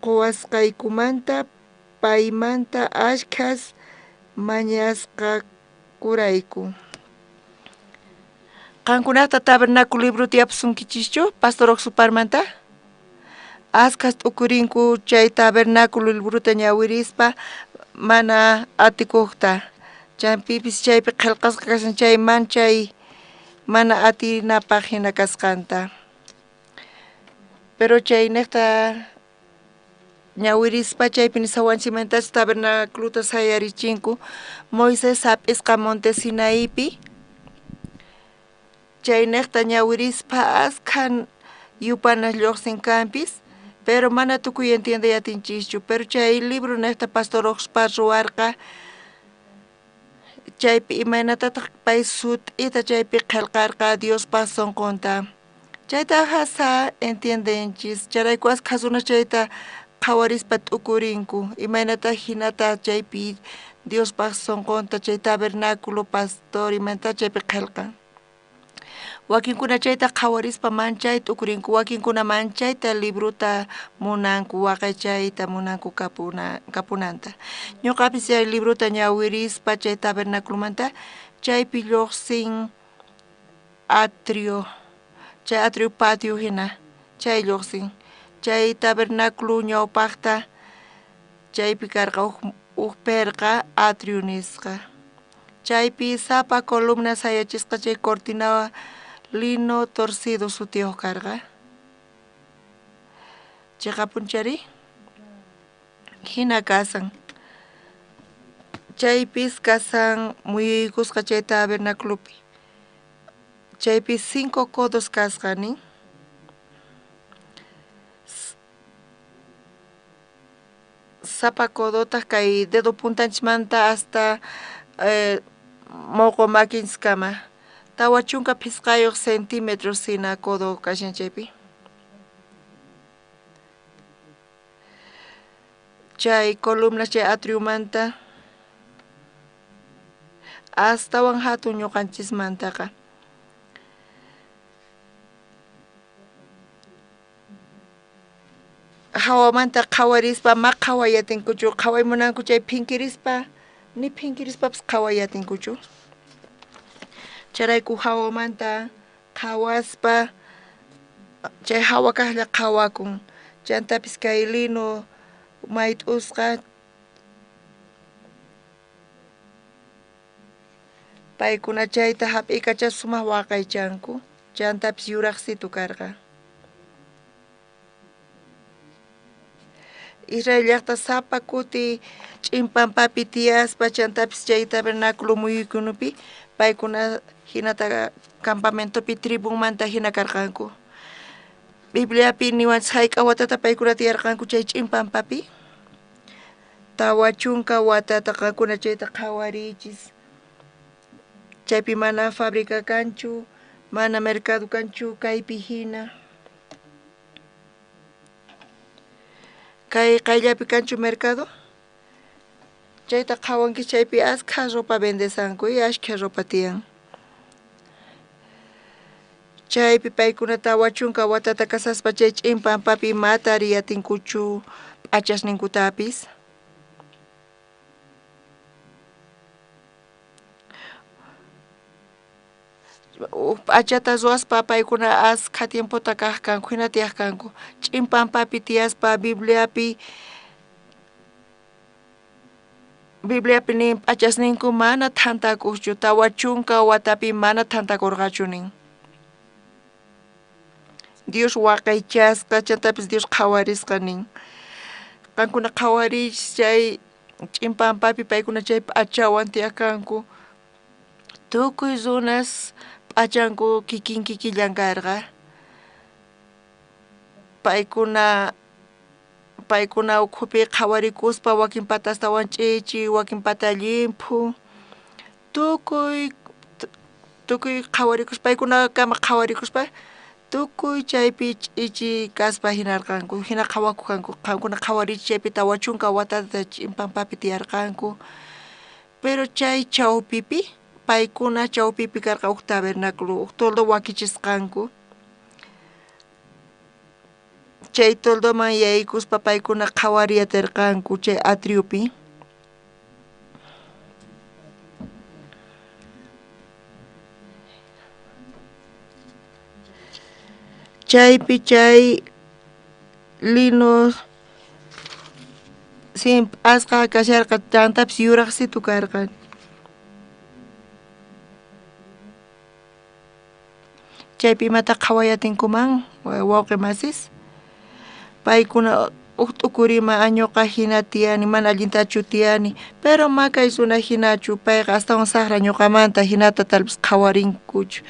quwasqaykumanta, paymanta ashkhas mañasqakurayku. Qankunata tabernáculo libro tiyapusunkichischu Pastor Oxuparmanta? Ashkhas t'ukurinku chay tabernáculo librota ñawirispa mana atikuqta. Chaypipis chaypi qillqasqa kashan chay manchay mana atinapaq hina kasqanta. Pero chayniqta ñawirispa chaypi nisawanchikmantachu tabernáculota sayarichinku Moisés hap'isqa Monte Sinaipi. Chayniqta ñawirispa askha yupanas lluqsin kanpis, pero mana tukuy entiende atinchischu. Pero chay libro niqta Pastor Oxpar ruwarqa chaypi imaynatataq pay sut'ita chaypi qillqarqa Diospaq sunqunta. Chayta hasa entiendenchis, chayrayku askha runas chayta qhawarispa t'ukurinku, imaynata hinata chaypi Diospaq sunqunta chay tabernáculo pastor imaynata chaypi qillqan. Wakinkuna chayta qhawarispa manchayta t'ukurinku, wakinkuna manchayta librota munanku, waqaychayta munanku kapunanta. Ñuqapis chay librota ñawirispa chay tabernaculomanta chaypi lluqsin atrio, chay atrio patio hina chay lluqsin. Chay tabernáculo ñawpaqta chaypi karqa huk perqa atrio nisqa. Chaypi sapa columna sayachisqa chay cortina lino torcido sutiyuq karqa. Chiqapunchari hina kasan. Chaypis kasan muyuykusqa chay tabernáculopi. Chaypi 5 codos kasqa nin. Sapa codotaq kay dedo puntanchikmanta hasta moqo makinchikama 45 centímetros hina codo kashan chaypi. Chay columnas chay atriumanta astawan hatun ñuqanchismantaqa. Hawamanta qhawarispa ma qhawayatinkuchu, qhaway munanku chay phinkirispa, ni phinkirispapas qhawayatinkuchu. Chayrayku hawamanta qhawaspa chay hawa kaqlla qhawakun. Chantapis kay lino mayt'usqa paykuna chayta hap'ikachaspa sumaq waqaychanku. Chantapis yuraqsitu karqa. Israel llaqta sapa kuti ch'in pampapi tiyaspa chantapis chay tabernáculo muyuykunapi paykuna hinata campamentopi tribunmanta hina karqanku. Bibliapi niwanchis hayk'a watata paykuna tiyarqanku chay ch'in pampapi. 40 watata qankuna chayta qhawariychis. Chaypi mana fábrica kanchu, mana mercado kanchu kaypi hina. Kay qayllapi kanchu mercado? Chayta qhawanki chaypi askha ropa vendesanku y ashkha ropa tiyan. Chaypi paykuna 40 watata kasaspa chay ch'in pampapi mata riyatinkuchu p'achasninkutapis. P'achata ruwaspa paykuna askha tiempota kaq kanku, hina tiyaq kanku. Ch'in pampapi tiyaspa Bibliapi nin p'achasninku mana thantakuqchu, 40 watapi mana thantakurqachu nin. Dios waqaychasqa, chantapis Dios qhawarisqa nin. Qankuna qhawariychis chay ch'in pampapi paykuna chay p'achawan tiyaq kanku. Tukuy runas p'achanku kikin kikillan karqa. Paykuna ukhupi qhawarikuspa wakin pata astawan ch'ichi, wakin pata llimphu. Tukuy qhawarikuspa paykunakama qhawarikuspa tukuy chaypi ch'ichi kaspa hinarqanku, hina qhawakuq kanku. Qankuna qhawariychis chaypi 40 watata ch'in pampapi tiyarqanku. Pero chay chawpipi paykuna chawpipi karqa huk tabernáculo, huk toldo wakichisqanku. Chay toldoman yaykuspa paykuna qhawariyatirqanku chay atriopi. Chaypi chay lino sin p'asqa kasharqa, chantapis yuraqsitu karqa. Chaypi imata qhawayatinkuman wawqi masis. Paykuna huk t'ukurima ñuqa hina tiyani, mana allintachu tiyani, pero ma kay runa hinachu, payqa astawan saqra ñuqamanta hinata talvez qhawarinkuchu.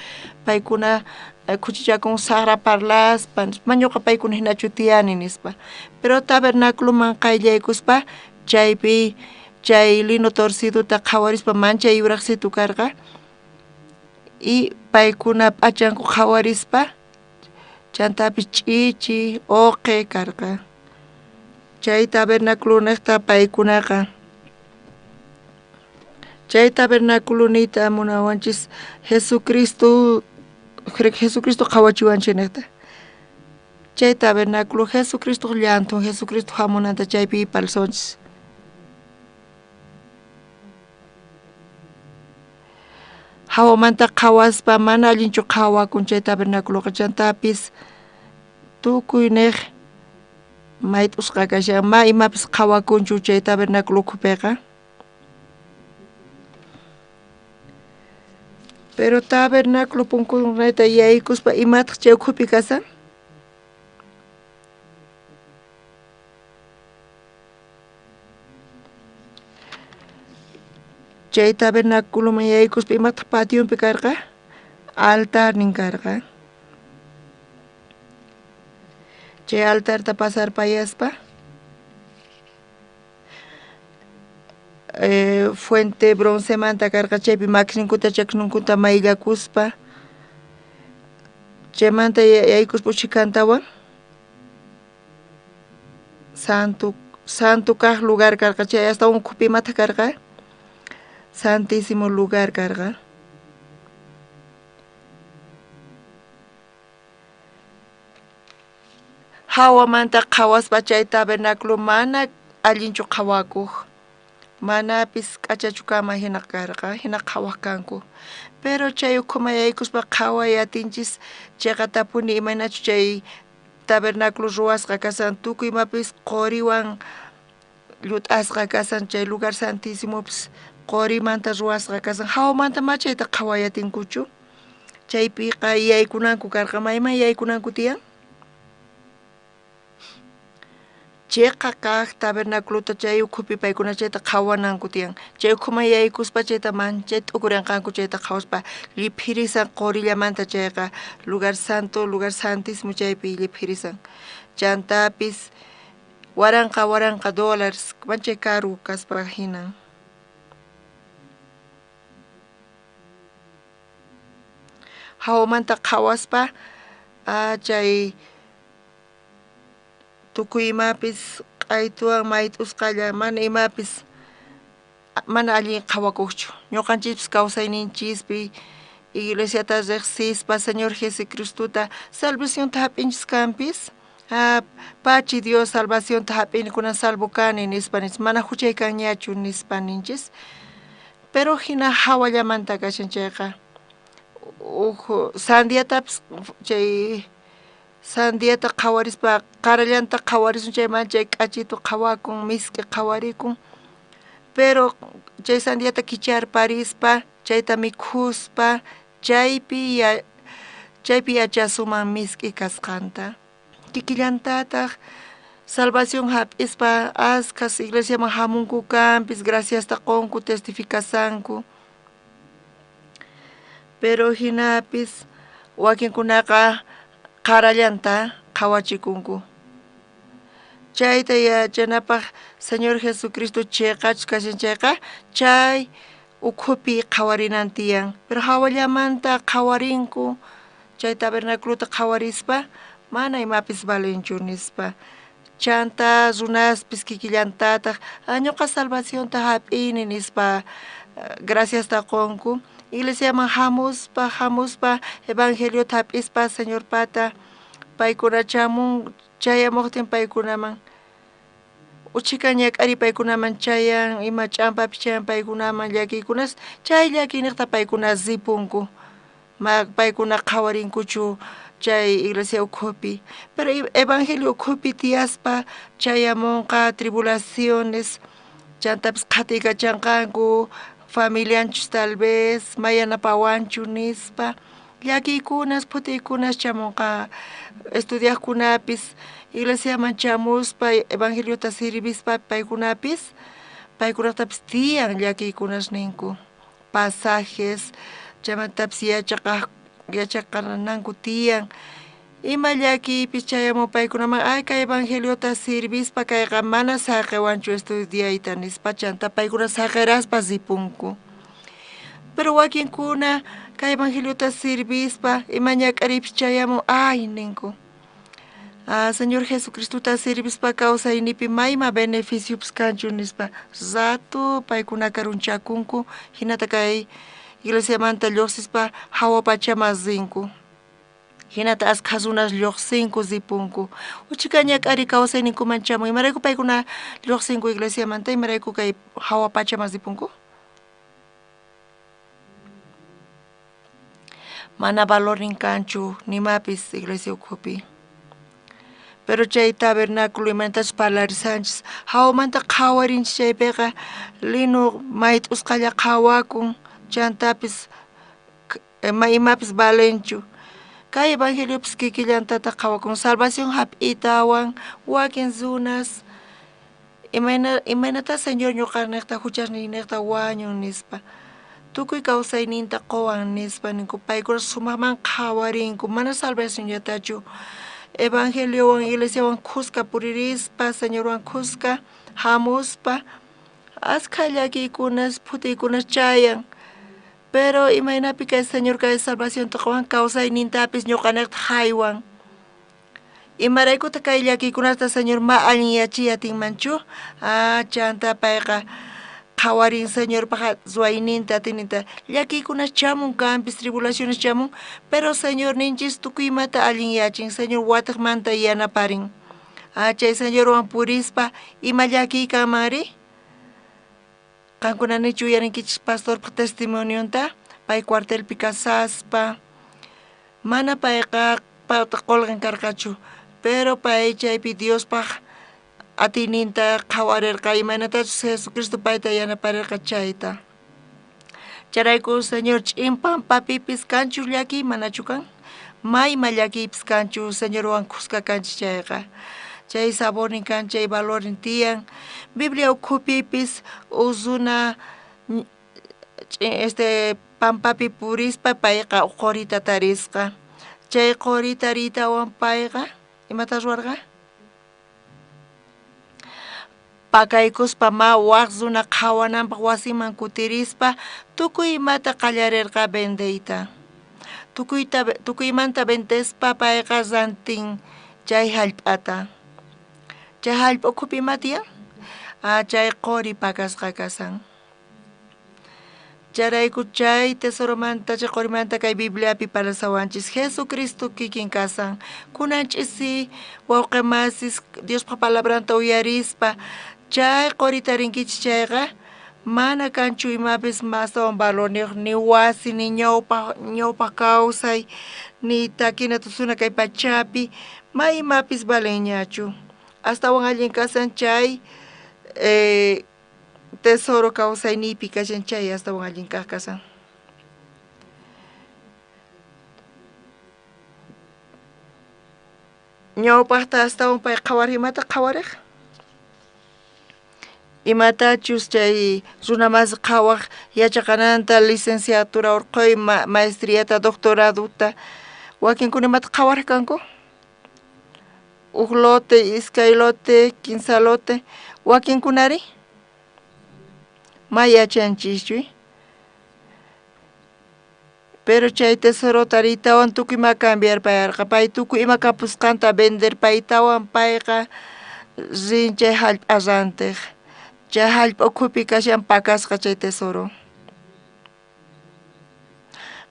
Paykuna khuchichakun saqra parlaspa, ma ñuqa paykuna hinachu tiyani nispa. Pero tabernáculoman qayllaykuspa chaypi chay lino torciduta qhawarispa manchay yuraqsitu karqa. Y paykuna p'achanku qhawarispa chantapis ch'ichi uqi karqa. Chay tabernáculo niqta paykunaqa chay tabernáculo niyta munawanchis Jesucristo qhawachiwanchik niqta. Chay tabernáculo Jesucristo llanthun, Jesucristo hamunanta chaypi palsunchis. Hawamanta qhawaspa mana allinchu qhawakun chay tabernáculoqa chantapis tukuy nej mayt'usqa kashan ma imapis qhawakunchu chay tabernáculo ukhupiqa. Pero tabernáculo punkunata yaykuspa imataq chay ukhupi kasan? Chay tabernáculoman yaykuspa imataq pationpi karqa? Altarnin karqa. Chay altarta pasarpayaspa fuente broncemanta karqa chaypi makisninkuta chakisninkuta mayllakuspa chaymanta yaykuspa uchhikantawan santo kaq lugar karqa chay astawan ukhupi imataq karqa? Santísimo lugar karqa. Hawamanta qhawaspa chay tabernáculo mana allinchu qhawakuq, manapis k'achachu kama hina karqa, hina qhawaq kanku. Pero chay ukhuman yaykuspa qhaway atinchis chiqatapuni imaynachu chay tabernáculo ruwasqa kasan, tukuy imapis qoriwan llut'asqa kasan, chay lugar santísimopis qorimanta ruwasqa kasan. Hawamanta ma chayta qhaway atinkuchu. Chaypiqa yaykunanku karqa, mayman yaykunanku tiyan? Chiqa kaq tabernáculota chay ukhupi paykuna chayta qhawananku tiyan. Chay ukhuman yaykuspa chayta manchay t'ukurinqanku chayta qhawaspa lliphirisan qorillamanta chayqa lugar santo, lugar santísimo chaypi lliphirisan. Chantapis waranqa waranqa dólares manchay karu kaspa hinan. Hawamanta qhawaspa chay tukuy imapis q'aytuwan mayt'usqalla mana imapis mana allin qhawakuqchu. Ñuqanchispis kawsayninchispi iglesiata riqsispa Señor Jesucristota salvacionta hap'inchis kanpis. Pachi Dios salvacionta hap'ini kunan salvo kani nispa ninchis, mana huchay kanñachu nispa ninchis. Pero hina hawallamanta kashan chayqa uj sandiatapis chay sandiata qhawarispa qarallanta qhawarisun chayman chay k'achitu qhawakun, misk'i qhawarikun. Pero chay sandiata kicharparispa chayta mikhuspa chaypi yachasuman misk'i kasqanta. Kikillantataq salvación hap'ispa askhas iglesiaman hamunku kanpis graciasta qonku testificasanku. Pero hinapis wakinkunaqa qarallanta qhawachikunku. Chayta yachanapaq Señor Jesucristo chiqachus kashan chayqa chay ukhupi qhawarinan tiyan. Pero hawallamanta qhawarinku chay tabernáculota qhawarispa mana imapis valenchu nispa. Chanta runaspis kikillantataq ñuqa salvacionta hap'ini nispa graciasta qonku. Iglesiaman hamuspa hamuspa evangeliota hap'ispa Señorpata paykuna chayamuqtin paykunaman uchhika ñak'ari paykunaman chayan, ima ch'ampapis chayan paykunaman llakiykunas chay llakiyniqta paykuna ripunku. Ma paykuna qhawarinkuchu chay iglesia ukhupi. Pero evangelio ukhupi tiyaspa chayamunqa tribulaciones chantapis qhatiykachanqanku familianchus tal vez mayanapawanchu nispa llakiykunas phutiykunas chamunqa estudiaqkunapis iglesiaman chamuspa evangeliota sirvispa paykunapis paykunatapis tiyan llakiykunas ninku pasajes chaymantapis yachaqananku tiyan ima llakiypis chayamun paykunaman ay kay evangeliota sirvispa kayqa mana saqiwanchu estudiayta nispa chanta paykuna saqiraspa ripunku. Pero wakinkuna kay evangeliota sirvispa ima ñak'ariypis chayamun ay ninku. Señor Jesucristota sirvispa kawsaynipi mayma beneficiopis kanchu nispa rato paykuna karunchakunku hinata kay iglesiamanta lluqsispa hawa pachaman rinku. Hinata askha runas lluqsinku ripunku. Uchhika ñak'ari kawsayninkuman chamun. Imarayku paykuna lluqsinku iglesiamanta, imarayku kay hawa pachaman ripunku? Mana valornin kanchu nimapis iglesia ukhupi. Pero chay tabernáculo imanatachus parlarisanchis hawamanta qhawarinchis chaypiqa lino mayt'usqalla qhawakun chantapis imapis valenchu. Kay evangeliopis kikillantataq qhawakun salvación hap'itawan wakin runas imaynata Señor ñuqaniqta huchasniyniqta wañun nispa tukuy kawsayninta quwan nispa ninku paykuna sumaqman qhawarinku mana salvacionllatachu evangeliowan iglesiawan khuska puririspa Señorwan khuska hamuspa askha llakiykunas phutiykunas chayan pero imaynapi kay Señor kay salvacionta quwan kawsaynintapis ñuqaniqta haywan imaraykuta kay llakiykunata Señor ma allinyachiy atinmanchu chanta payqa qhawarin Señorpaq ruwayninta atiyninta llakiykunas chamun kanpis tribulaciones chamun pero Señor ninchis tukuy imata allinyachin Señor watiqmanta yanaparin chay Señorwan purispa ima llakiy kanmanri qankuna nichu uyarinkichis pastorpaq testimonionta pay cuartelpi kasaspa mana payqa qolqen karqachu pero pay chaypi Diospaq atiyninta qhawarirqa imaynatachus Jesucristo payta yanaparirqa chayta. Chayrayku Señor ch'in pampapipis kanchu llakiy manachu kan mayma llakiypis kanchu Señorwan khuska kanchis chayqa chay sabornin kan chay valornin tiyan Biblia ukhupipis uj runa pampapi purispa payqa qurita tarisqa chay qurita riytawan payqa imata ruwarqa pakaykuspa ma waq runa qhawananpaq wasiman kutirispa tukuy imata qallarirqa vendeyta tukuymanta vendespa payqa rantin chay hallp'ata chay hallp'a ukhupi ima tiyan chay quri pakasqa kasan chayrayku chay tesoromanta chay qurimanta kay Bibliapi parlasawanchis Jesucristo kikin kasan kunan ch'isi wawqi masis Diospaq palabranta uyarispa chay qurita rinkichis chayqa mana kanchu imapis astawan valorniyuq ni wasi ni ñawpaq kawsay ni takina tusuna kay pachapi ma imapis valenñachu astawan allin kasan chay tesoro kawsayniypi kashan chay astawan allin kaq kasan. Ñawpaqta astawan pay qhawariq imata qhawariq imatachus chay runa masi qhawaq yachaqananta licenciatura urquy maestriata doctoraduta wakinkuna imata qhawariq kanku uj lote iskay lote kinsa lote wakinkunari ma yachanchischu pero chay tesorota riytawan tukuy ima cambiarpayarqa pay tukuy ima kapusqanta venderpaytawan payqa rin chay hallp'a rantiq chay hallp'a ukhupi kashan pakasqa chay tesoro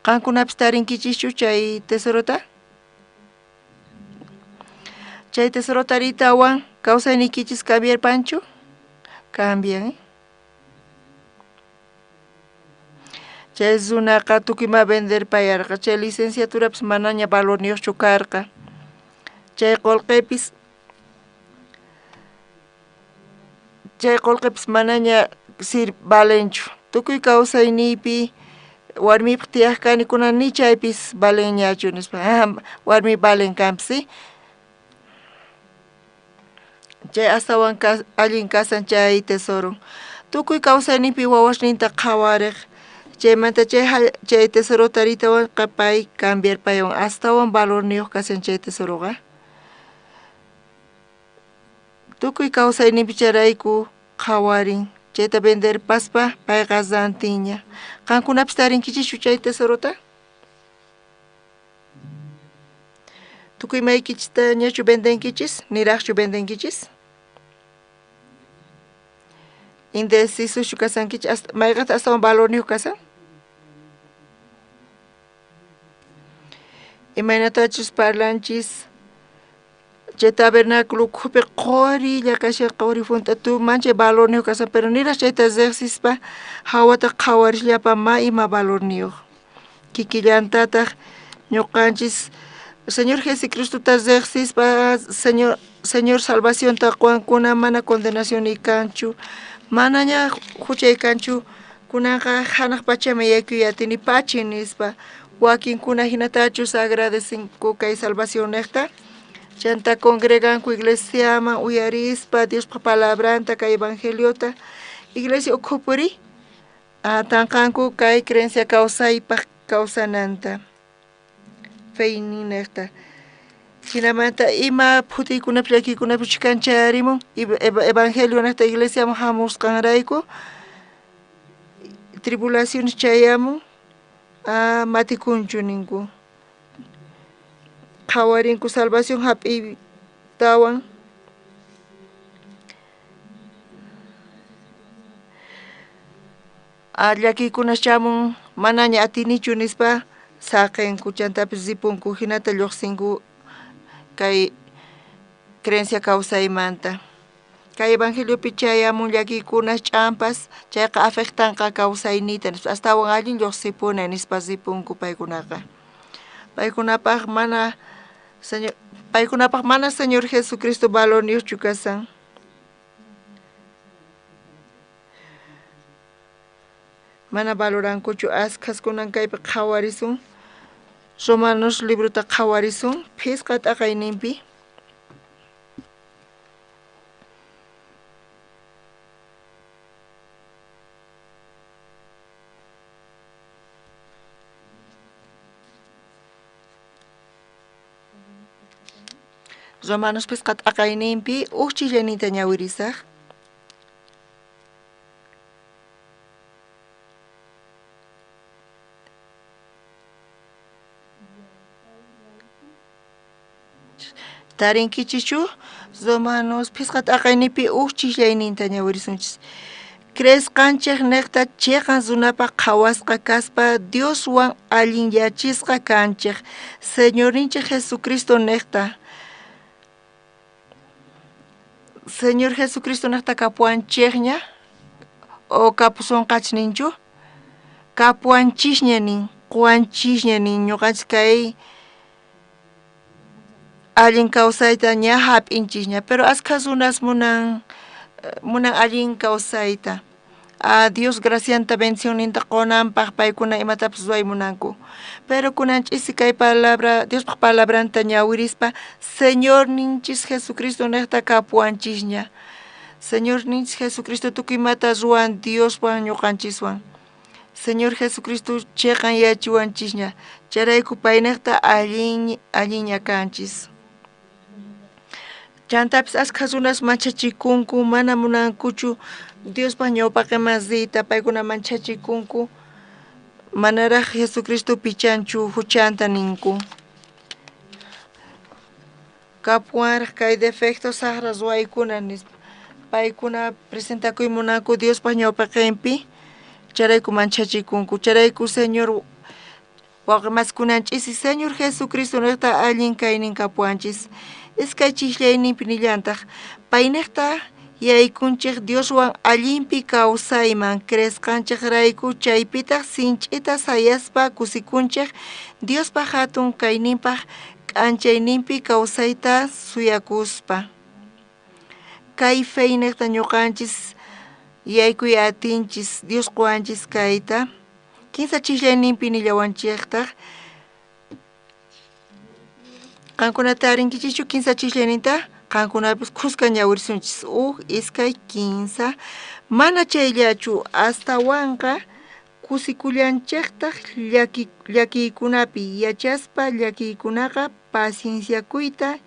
qankunapis tarinkichischu chay tesorota chay tesorota riytawan kawsayniykichis cambiarpanchu cambian chay runaqa tukuy ima venderpayarqa chay licenciaturapis manaña valorniyuqchu karqa chay qullqipis manaña valenchu tukuy kawsayniypi warmipaq tiyaq kani kunan ni chaypis valenñachu nispa warmi valen kanpis chay astawan allin kasan chay tesoro tukuy kawsayniypi wawasninta qhawariq chaymanta chay tesorota riytawanqa pay cambiarpaywan astawan valorniyuq kashan chay tesoroqa tukuy kawsayniypi chayrayku qhawarin chayta venderpaspa payqa rantinña qankunapis tarinkichischu chay tesorota tukuy imaykichista ñachu vendenkichis niraqchu vendenkichis indecisochu kasankichis mayqata astawan valorniyuq kasan imaynatachus parlanchis chay tabernáculo ukhupi qurilla kashan quri junt'a manchay valorniyuq kasan pero niraq chayta riqsispa hawata qhawarisllapa ma ima valorniyuq Kikillantataq ñuqanchis Señor Jesucristota riqsispa Señor salvacionta quwankuna mana condenación kanchu, manaña huchay kanchu, kunanqa hanaq pachaman yaykuy atini pachi nispa. Wakinkuna hinatachus agradecinku kay salvación niqta, chanta congreganku iglesiaman uyarispa Diospaq palabranta kay evangeliota, iglesia ukhupuri tanqanku kay creencia kawsaypaq kawsananta feynin niqta. Hinamanta ima phutiykunapi llakiykunapi chikancharimun evangelio niqta iglesiaman hamusqanrayku tribulaciones chayamun matikunchu ninku. Qhawarinku salvación hap'iytawan llakiykunas chamun manaña atinichu nispa saqinku chantapis ripunku hinata lluqsinku kay creencia kawsaymanta. Kay evangeliopi chayamun llakiykunas ch'ampas chayqa afectanqa kawsayniyta nispa astawan allin lluqsipuna nispa ripunku paykunaqa. Paykunapaq mana Señor Jesucristo valorniyuqchu kasan. Mana valorankuchu askhas kunan kaypi qhawarisun. Romanos librota qhawarisun phisqa t'aqayninpi. Romanos phisqa t'aqayninpi uj chillayninta ñawirisaq. Tarinkichichu Romanos phisqa t'aqayninpi uj chillayninta ñawirisunchis. Creesqanchej niqta chiqan runapaq qhawasqa kaspa Dioswan allinyachisqa kanchej Señorninchik Jesucristo niqta. Señor Jesucristo niqta kapuwanchikña o kapusunqach ninchu? Kapuwanchisña nin, quwanchisña nin ñuqanchis kay allin kawsayta ña hap'inchisña, pero askha runas munan allin kawsayta. Dios gracianta bendicionninta qunanpaq paykuna imatapas ruway munanku. Pero kunan ch'isi kay palabra Diospaq palabranta ñawirispa Señorninchis Jesucristo niqta kapuwanchisña. Señorninchis Jesucristo tukuy imata ruwan Dioswan ñuqanchiswan. Señor Jesucristo chiqan yachiwanchisña. Chayrayku payniqta allinña kanchis. Chantapis askha runas manchachikunku mana munankuchu Diospaq ñawpaqiman riyta paykuna manchachikunku manaraq Jesucristo pichanchu huchanta ninku. Kapuwanraq kay defecto saqra ruwaykuna nispa paykuna presentakuy munanku Diospaq ñawpaqinpi chayrayku manchachikunku. Chayrayku Señor wawqimaskunan ch'isi Señor Jesucristo niqta allin kaynin kapuwanchis. Iskay chillayninpi nillantaq payniqta yaykunchik Dioswan allinpi kawsayman creesqanchikrayku chaypitaq sinch'ita sayaspa kusikunchik Diospaq hatun kayninpaq k'anchayninpi kawsayta suyakuspa. Kay feyniqta ñuqanchis yaykuy atinchis Dios quwanchis kayta. Kinsa chillayninpi nillawanchiktaq qankuna tarinkichichu kinsa chillayninta? Qankunapis khuska ñawirisunchis uj iskay kinsa mana chayllachu astawanqa kusikullanchiktaq llakiykunapi yachaspa llakiykunaqa pacienciakuyta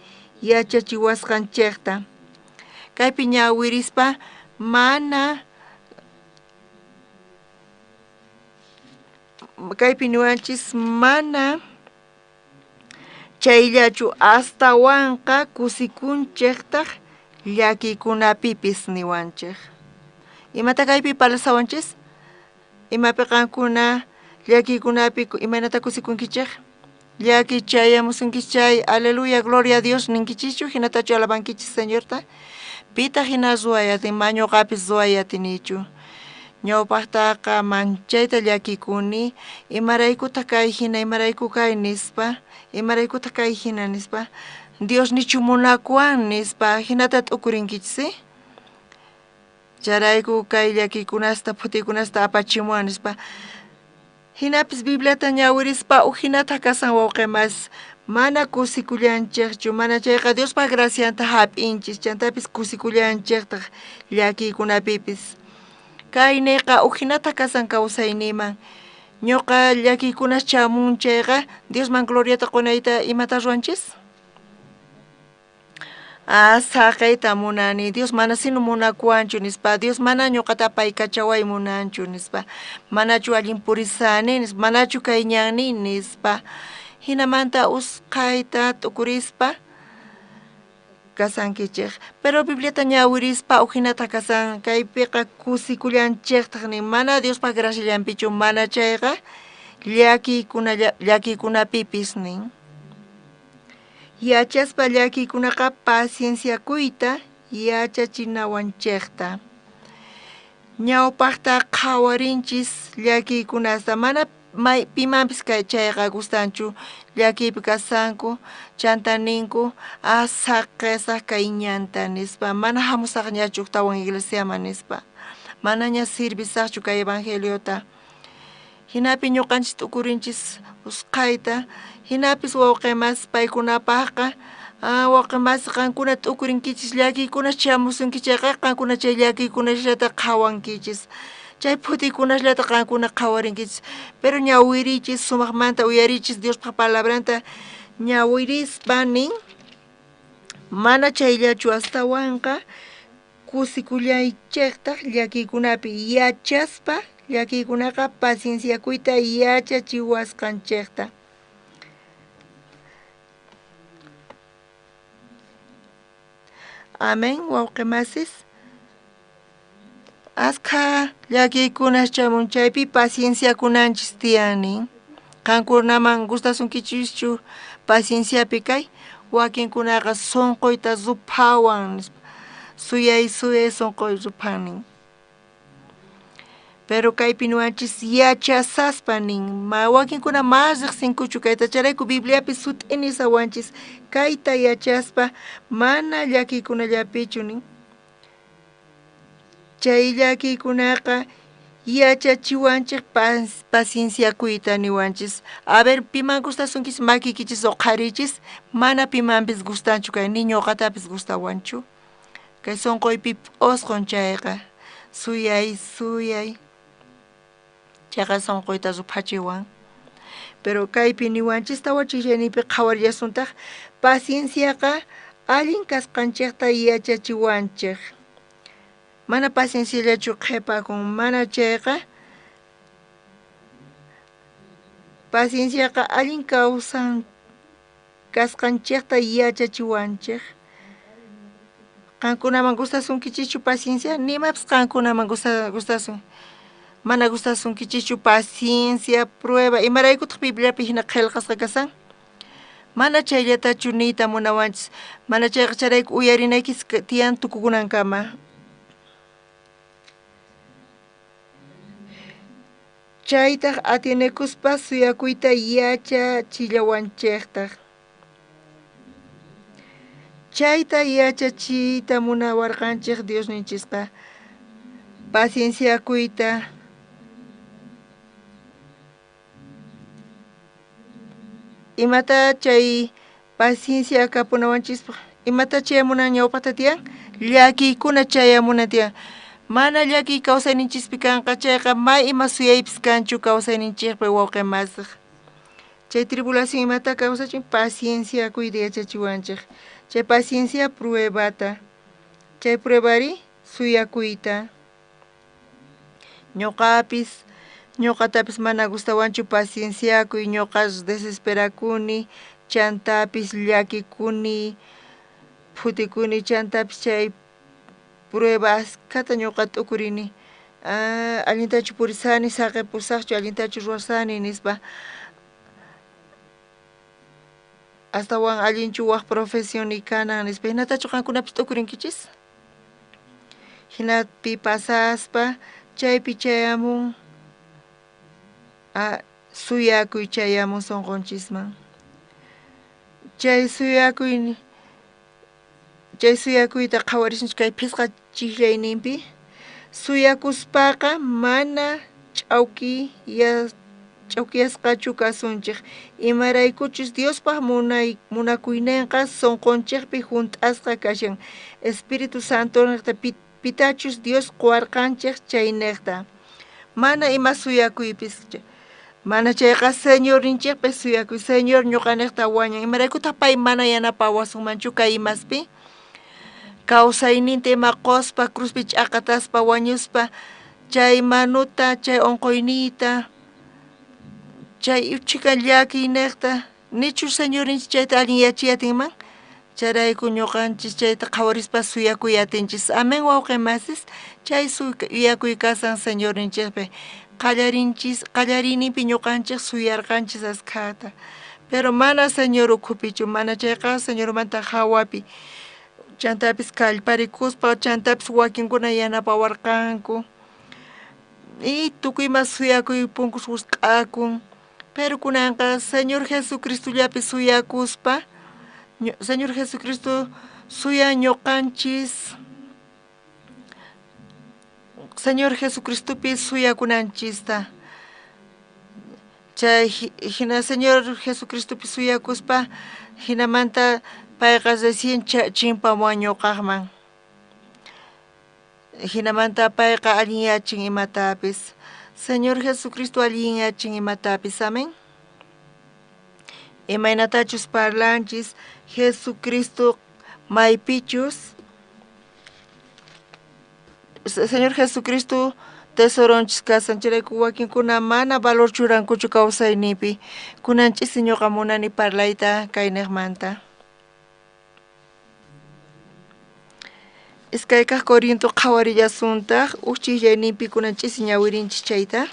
yachachiwasqanchikta. Kaypi ñawirispa mana kaypi niwanchis mana chayllachu astawanqa kusikunchiktaq llakiykunapipis niwanchik. Imata kaypi parlasawanchis? Imapi qankuna llakiykunapi imaynata kusikunkichik? Llaki chayamusunkichik chay aleluya gloria a Dios ninkichichu hinatachu alabankichis Señorta? Pitaq hina ruway atin ma ñuqapis ruway atinichu. Ñawpaqtaqa manchayta llakikuni, imaraykutaq kay hina, imarayku kay nispa, imaraykutaq kay hina nispa, Dios nichu munakuwan nispa, hinata t'ukurinkichis, Chayrayku kay llakikunasta, phutikunasta apachimuwan nispa. Hinapis Bibliata ñawirispa ujinata kasan wawqimas, mana kusikullanchikchu, mana chayqa Diospaq gracianta hap'inchis, chantapis kusikullanchiktaq llakiykunapipis. Kayniqa ujinata kasan kawsayniman. Ñuqa llakiykunas chamun chayqa Diosman gloriata qunayta imata ruwanchis? Ah, saqayta munani, Dios mana sino munakuwanchu nispa, Dios mana ñuqata paykachaway munanchu nispa, manachu allin purisani nispa, manachu kay ñanni nispa. Hinamanta usqhayta t'ukurispa kasankichik. Pero Bibliata ñawirispa ujinata kasan, kaypiqa kusikullanchiktaq nin, mana Diospaq graciallanpichu, mana chayqa llakiykunapipis nin. Yachaspa llakiykunaqa pacienciakuyta yachachinawanchikta. Ñawpaqta qhawarinchis llakiykunasta, mana pimanpis kay chayqa gustanchu, llakiypi kasanku, chanta ninku, ah, saqesaq kay ñanta nispa, mana hamusaqñachu tawan iglesiaman nispa, manaña sirvisaqchu kay evangeliota. Hinapi ñuqanchis t'ukurinchis usqhayta, hinapis wawqimas paykunapaqqa, ah, wawqimas qankuna t'ukurinkichis llakiykunas chamusunki chayqa qankuna chay llakiykunasllata qhawankichis, chay phutiykunasllata qankuna qhawarinkichis, pero ñawirichis sumaqmanta uyarichis Diospaq palabranta ñawirispa nin, mana chayllachu astawanqa kusikullaychiktaq llakiykunapi yachaspa llakiykunaqa pacienciakuyta yachachiwasqanchikta. Amén, wawqimasis. Askha llakiykunas chamun chaypi pacienciakunanchis tiyan nin. Qankunaman gustasunkichishchu pacienciapi kay, wakinkunaqa sunquyta ruphawan nispa, suyay suyay sunquy ruphan nin. Pero kaypi niwanchis yachasaspa nin, wakinkuna mas riqsinkuchu kayta, chayrayku Bibliapi sut'i nisawanchis kayta yachaspa mana llakiykunallapichu nin. Chay llakiykunaqa yachachiwanchik pacienciakuyta niwanchis. A ver, piman gustasunkichis makiykichis uqharichis, mana pimanpis gustanchu kay, ni ñuqatapis gustawanchu. Kay sunquypi p'usqun chayqa, suyay suyay, chayqa sunquyta ruphachiwan. Pero kaypi niwanchis tawachillaynipi qhawarillasuntaq, pacienciaqa allin kasqanchikta yachachiwanchik. Mana pacienciallachu qhipakun, mana chayqa pacienciaqa allin kawsan kasqanchikta yachachiwanchik. Qankunaman gustasunkichikchu paciencia? Nimapis qankunaman gustasun. Mana gustasunkichikchu paciencia, prueba. Imaraykutaq Bibliapi hina qillqasqa kasan? Mana chayllatachu niyta munawanchis, mana chayqa chayrayku uyarinaykis tiyan tukukunankama. Chaytaq atienekuspa suyakuyta yachachillawanchiktaq. Chayta yachachiyta munawarqanchik Diosninchisqa, pacienciakuyta. Imata chay paciencia kapunawanchispaq, imata chayamunan ñawpaqta tiyan, llakiykuna chayamunan tiyan. Mana llakiy kawsayninchispi kanqa chayqa may ima suyaypis kanchu kawsayninchikpi wawqimasaq. Chay tribulación imata kawsachin pacienciakuyta yachachiwanchik. Chay paciencia pruebata, chay pruebari suyakuyta. Ñuqapis, ñuqatapis mana gustawanchu pacienciakuy, ñuqa desesperakuni, chantapis llakikuni, phutikuni, chantapis chay prueba askhata ñuqa t'ukurini. Ah, allintachu purisani, saqipusaqchu, allintachu ruwasani nispa. Astawan allinchu waq profesión kanan nispa. Hinatachu qankunapis t'ukurinkichis? Hinapi pasaspa Chaypi chayamun suyakuy chayamun sunqunchisman. Chay suyakuyta qhawarisunchik kay phisqa chijllayninpi suyakuspaqa mana ch'awkiyasqachu kasunchik imaraykuchus Diospaq munakuyninqa sunqunchikpi hunt'asqa kashan Espíritu Santo niqta pitachus Dios quwarqanchik chayniqta mana ima suyakuypis mana chayqa Señorninchikpi suyakuy Señor ñuqaniqta wañun imaraykutaq pay mana yanapawasunmanchu kay imaspi kawsayninta ima quspa cruzpi ch'aqataspa wañuspa chay manuta chay unquyniyta chay chhikan llakiyniqta nichu Señorninchik chayta allinyachiy atinman chayrayku ñuqanchik chayta qhawarispa suyakuy atinchis amén wawqi masis chay suyakuy kasan Señorninchikpi qallariyninpi ñuqanchik suyarqanchis askhata pero mana Señor ukhupichu mana chayqa Señormanta hawapi chantapis kallparikuspa chantapis wakinkuna yanapawarqanku y tukuy ima suyakuy punkus wisq'akun pero kunanqa Señor Jesucristollapi suyakuspa Señor Jesucristo suyan ñuqanchis Señor Jesucristopi suyakunanchista chay hina Señor Jesucristopi suyakuspa hinamanta payqa recién chimpamuwan ñuqaqman hinamanta payqa allinyachin imatapis Señor Jesucristo allinyachin imatapis amén imaynatachus parlanchis Jesucristo maypichus Señor Jesucristo tesoronchis kasan chayrayku wakinkuna mana valor churankuchu kawsayninpi kunanchis ñuqa munani parlayta kayniqmanta Iskaykaq Corinto qhawarillasuntaq uj chijllayninpi kunan ch'isi ñawirinchis chayta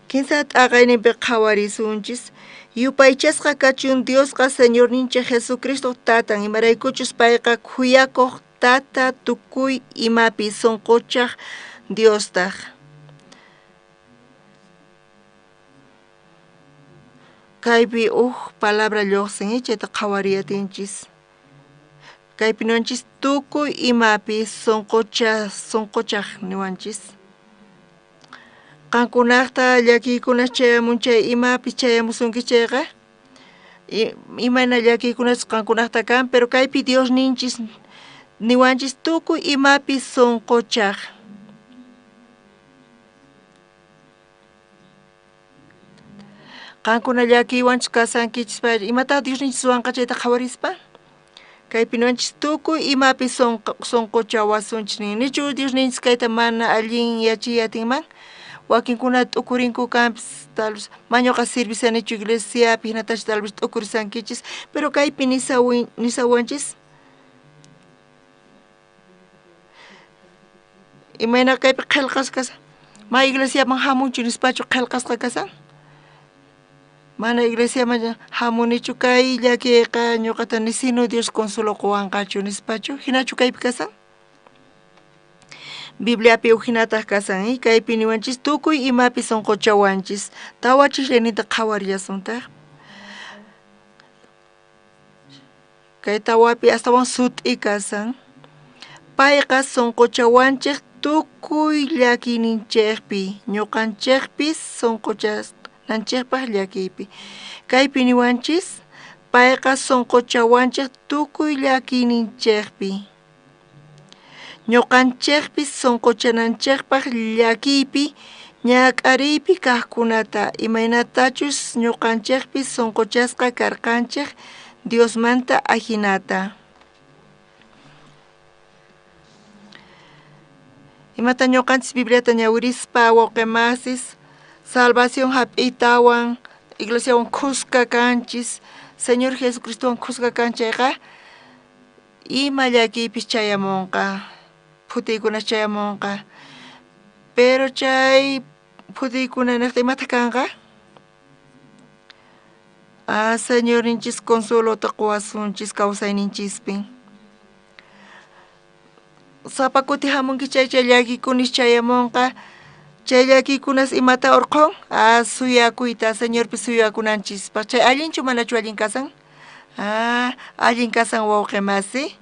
kinsa t'aqayninpi qhawarisunchis yupaychasqa kachun Diosqa Señorninchik Jesucristo tatan imaraykuchus payqa khuyakuq tata tukuy imapi sunquchaq Diostaq kaypi uj palabra lluqsin chayta qhawariyatinchis kaypi niwanchis tukuy imapi sunquchaq niwanchis qankunaqta llakiykuna chayamun chay imapi chayamusunki chayqa imayna llakiykunachus qankunaqta kan pero kaypi Dios ninchis niwanchis tukuy imapi sunquchaq qankuna llakiywanchus kasankichis imataq Dios ninchis ruwanqa chayta qhawarispa kaypi niwanchis tukuy imapi sunquchawasunchis nichu Dios ninchis kayta mana allin yachiy atinman wakinkuna t'ukurinku kanpis tal vez mañuqa sirvisanichu iglesiapi hinatachu tal vez t'ukurisankichis pero kaypi nisawanchis imayna kaypi qillqasqa kasan ma iglesiaman hamunchu nispachu qillqasqa kasan mana iglesiaman hamunichu kay llakiyqa ñuqata nisinu Dios consuelo quwanqachu nispachu hinachu kaypi kasan Bibliapi uhinataq kasan kaypi niwanchis tukuy imapi sunquchawanchis tawa chijllayninta qhawarillasuntaq kay tawapi astawan sut'i kasan payqa sunquchawanchik tukuy llakiyninchikpi ñuqanchikpis sunquchananchikpaq llakiypi kaypi niwanchis payqa sunquchawanchik tukuy llakiyninchikpi ñuqanchikpis sunquchananchikpaq llakiypi ñak'ariypi kaqkunata imaynatachus ñuqanchikpis sunquchasqa karqanchik Diosmanta ajinata imata ñuqanchis Bibliata ñawirispa wawqimasis salvación hap'iytawan iglesiawan khuska kanchis Señor Jesucristowan khuska kanchayqa ima llakiypis chayamunqa phutiykuna chayamunqa pero chay phutiykuna niqta imataq kanqa Sapa kuti hamunki chay chay llakikunis chayamunqa. Chay llakikunas imata urqhun? Ah, suyakuyta, Señorpi suyakunanchispaq. Chay allinchu manachu allin kasan? Ah, allin kasan wawqi masi.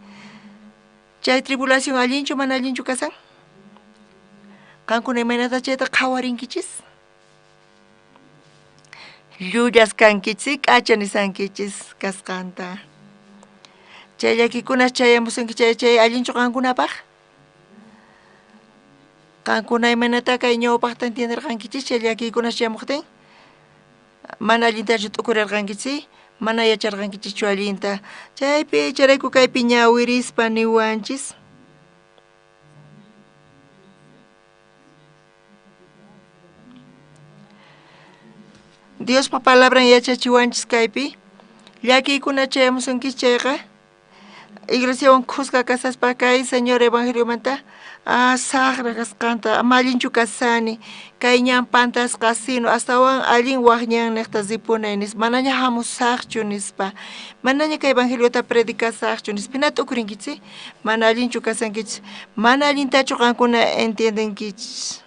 Chay tribulación allinchu mana allinchu kasan? Qankuna imaynata chayta qhawarinkichis? Llullas kankichis, k'acha nisankichis kasqanta. Chay llakikunas chayamusunki chay chay allinchu qankunapaq? Qankuna imaynata kay ñawpaqta entienderqankichis chay llakiykunas chayamuqtin? Mana allintachu t'ukurirqankichis, mana yacharqankichischu allinta. Chaypi chayrayku kaypi ñawirispa niwanchis. Diospa palabran yachachiwanchis kaypi. Llakiykuna chayamusunkichis chayqa, iglesiawan khuska kasaspa kay Señor Evangeliomanta saqra kasqanta, ama allinchu kasani, kay ñan pantasqa sino astawan allin waj ñanniqta ripunay nispa, manaña hamusaqchu nispa, manaña kay Evangeliota predicasaqchu nispa. Hina t'ukurinkichis, mana allinchu kasankichis, mana allintachu qankuna entiendenkichis.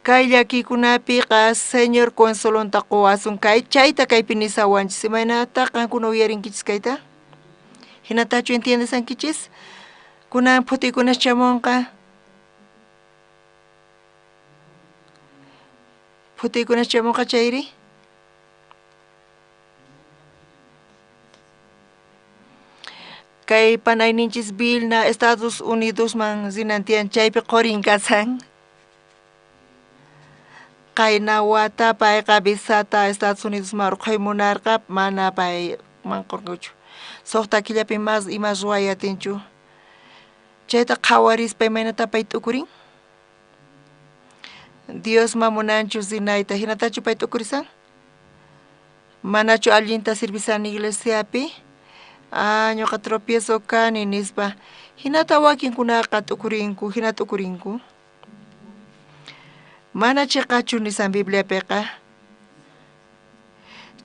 Kay llakiykunapiqa Señor consuelonta quwasun kay chayta kaypi nisawanchis. Imaynata qankuna uyarinkichis kayta? Hinatachu entiendesankichis? Kunan phutiykunas chamunqa. Phutiykunas chamunqa chayri? Kay panayninchis Vilna, Estados Unidosman rinan tiyan chaypi qurin kasan. Qayna wata payqa visata Estados Unidosman urqhuy munarqa, mana payman qurqanchu. Suqta killapi mas ima ruway atinchu. Chayta qhawarispa imaynata pay t'ukurin? Diosma munanchu rinayta, hinatachu pay t'ukurisan? Manachu allinta servisan iglesiapi? Ah, ñuqa tropiezo kani nispa. Hinata wakinkunaqa t'ukurinku, hina t'ukurinku. Mana chiqachu nisan Bibliapiqa.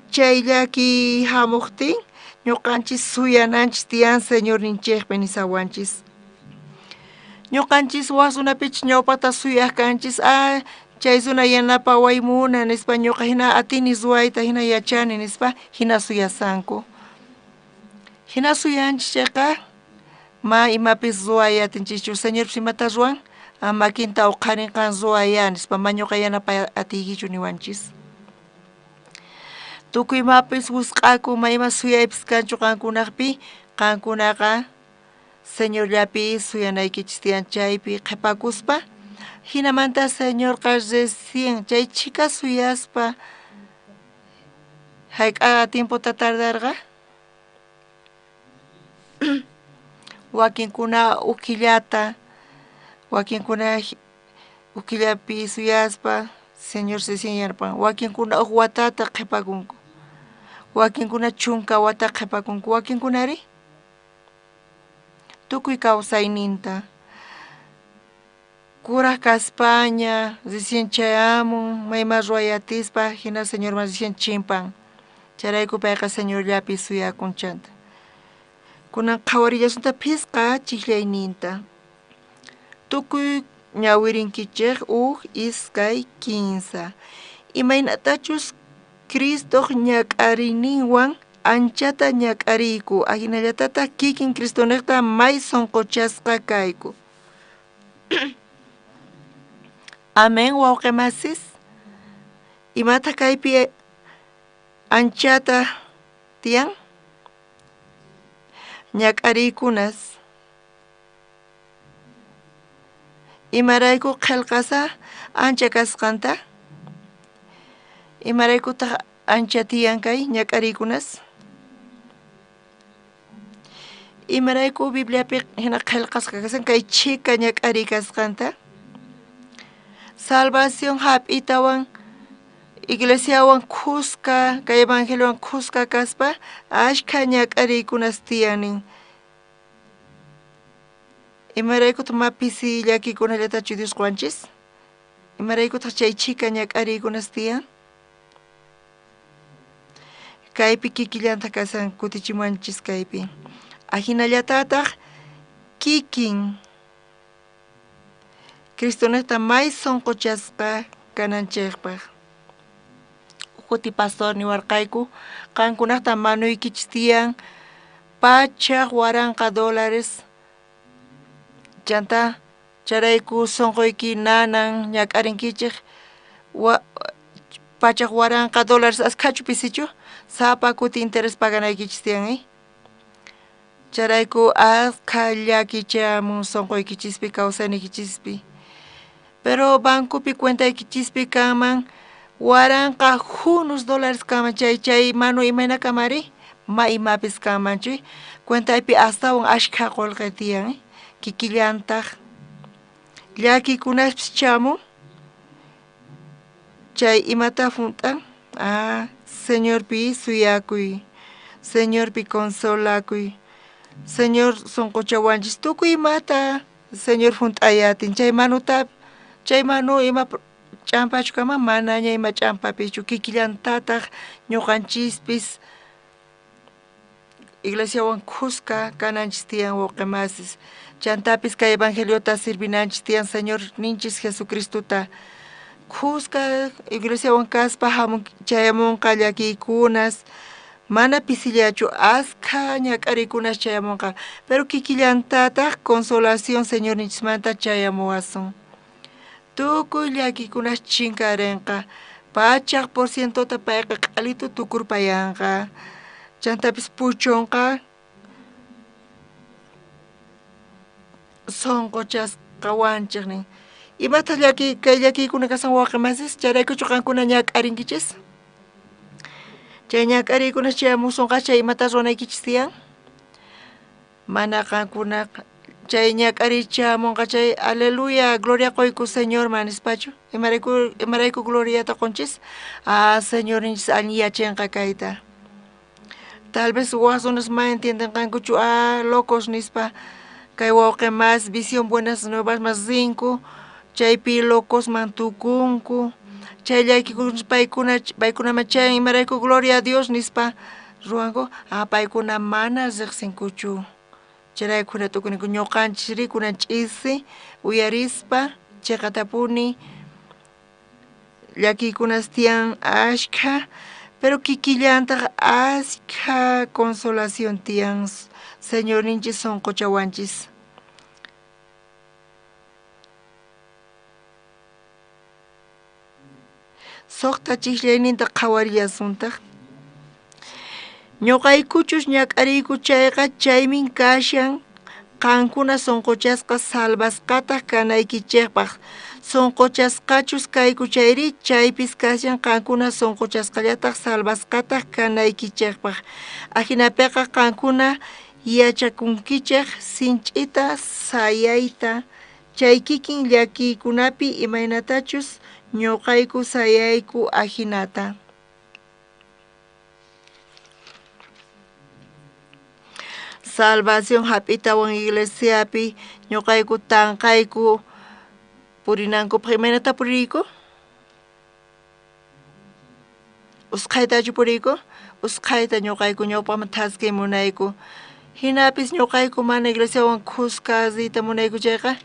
Chay llaki hamuqtin ñuqanchis suyananchis tiyan Señorninchikpi nisawanchis. Ñuqanchis waj runapich ñawpata suyaq kanchis, ah, chay runa yanapaway muna nispa, ñuqa hina atini ruwayta, hina yachani nispa, hina suyasanku. Hina suyanchis chayqa, ma imapis ruway atinchischu. Señorpis imata ruwan? Makinta uqharinqan ruwaya nispa, ma ñuqa yanapay atiykichu niwanchis. Tukuy imapis wisq'aku, ma ima suyaypis kanchu qankunaqpi, qankunaqa Señorllapi suyanaykichis tiyan chaypi qhipakuspa. Hinamanta Señorqa recién chay chhika suyaspa hayk'a tiempota tardarqa? Wakinkuna uqillata, wakinkuna uqillapi suyaspa Señor recién yanapan. Wakinkuna uj watata qhipakunku, wakinkuna chunka wata qhipakunku, wakinkunari tukuy kawsayninta. Kuraj kaspaña recién chayamun, mayma ruway atispa, hina Señorman recién chimpan. Chayrayku payqa Señorllapi suyakun chanta. Kunan qhawarillasunta phisqa chiqllayninta. Tukuy ñawirinkichik uj iskay kinsa. Imaynatachus Cristoq ñak'ariyninwan anchata ñak'ariyku, ajinallatataq kikin Cristoniqta may sunquchasqa kayku. Amén, wawqi masis. Imata kaypi anchata tiyan? Ñak'ariykunas. Imarayku qillqasa ancha kasqanta? Imaraykutaq ancha tiyan kay ñak'ariykunas? Imarayku Bibliapi hina qillqasqa kasan kay chhika ñak'ariy kasqanta? Salvación hap'itawan iglesiawan khuska, kay evangeliowan khuska kaspa ashkha ñak'ariykunas tiyanin. Imaraykutaq ma pisi llakikunallatachu Dios quwanchis? Imaraykutaq chay chhika ñak'ariykunas tiyan? Kaypi kikillanta kashan kutichimuwanchis kaypi. Ajinallatataq kikin Cristonejta may sunquchasqa kananchikpaq. Kuti pastor niwarqayku qankunaqta manuykichis tiyan $100,000 chanta charayku sunquyki nanan ñak'arinkichik $100,000 askhachu pisichu sapa kuti interés paganaykichis tiyan Charayku askha llakichamun sunquykichispi kawsayniykichispi. Pero bancopi cuentaykichispi kanman $1,000 kanman chay chay manu imayna kamari ma imapis kanmanchu cuentaypi astawan ashkha qullqi tiyan kikillantaq llakikunaspis chamun chay imata junt'an Señorpi suyakuy, Señorpi consolakuy, Señor sunquchawanchis tukuy imata Señor junt'ayatin chay manuta chay manu ima ch'ampachu kanman manaña ima ch'ampapichu kikillantataq ñuqanchispis iglesiawan khuska kananchis tiyan wawqimasis chantapis kay evangeliota sirvinanchis tiyan Señor ninchis Jesucristota khuska iglesiawan kaspa chayamunqa llakiykunas mana pisillachu askha ñak'ariykunas chayamunqa pero kikillantataq consolación Señor ninchismanta chayamuwasun. Tukuy llakikunas chinkarinqa 100% payqa q'alitu tukurpayanqa chantapis puchunqa sunquchasqawanchik nin. Imataq llaki kay llakiykuna kasan wawqimasis chayraykuchu qankuna ñak'arinkichis chay ñak'ariykunas chayamusunqa chay imata ruwanaykichis tiyan mana qankuna chay ñak'ariy chayamunqa chay aleluya gloria quyku Señorman nispachu imarayku gloriata qunchis Señor ninchis allin yachinqa kayta tal vez wak runas mana entiendenqankuchu locos nispa kay wawqi mas visión buenas nuevas mas rinku chaypi locosman tukunku chay llakikunas paykunaman chayan imarayku gloria a Dios nispa ruwanku paykuna mana riqsinkuchu chayrayku jina tukuninku ñuqanchis kunan ch'isi uyarispa chiqatapuni llakiykunas tiyan ashkha pero kikillantaq ashkha consolación tiyan Señorninchis sunquchawanchis. Suqta chiqllayninta qhawarillasuntaq. Ñuqaykuchus ñak'ariyku chayqa chaymin kashan qankuna sunquchasqa salvasqataq kanaykichikpaq sunquchasqachus kayku chayri chaypis kashan qankuna sunquchasqallataq salvasqataq kanaykichikpaq ajinapiqa qankuna yachakunkichik sinch'ita sayayta chay kikin llakiykunapi imaynatachus ñuqayku sayayku ajinata. Salvación hap'itawan iglesiapi ñuqayku tanqayku purinankupaq imaynata puriyku usqhaytachu puriyku usqhayta ñuqayku ñawpaqman thaskiy munayku hinapis ñuqayku mana iglesiawan khuska riyta munayku chayqa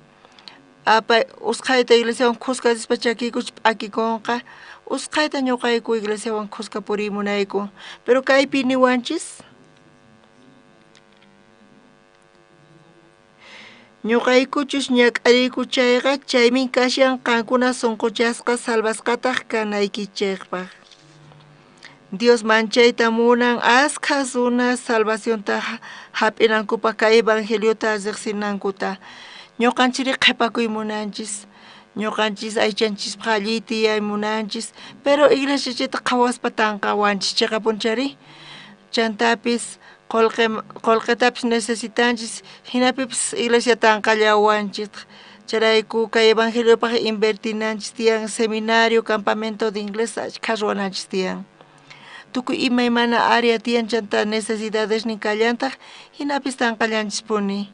usqhayta iglesiawan khuska rispa chakiykuchis p'akikunqa usqhayta ñuqayku iglesiawan khuska puriy munayku pero kaypi niwanchis ñuqaykuchus ñak'ariyku chayqa chaymin kashan qankuna sunquchasqa salvasqataq kanaykichikpaq. Dios manchayta munan askha runas salvacionta hap'inankupaq kay evangeliota riqsinankuta ñuqanchikri qhipakuy munanchis ñuqanchis aychanchispaq alliyta tiyay munanchis pero iglesia chayta qhawaspa tanqawanchis chiqapunchari chantapis qullqitapis necesitanchis hinapipis iglesia tanqallawanchik chayrayku kay evangeliopaq invertinanchis tiyan seminario campamento de inglés ashkha ruwananchis tiyan tukuy imaymana área tiyan chanta necesidadesnin kallantaq hinapis tanqallanchispuni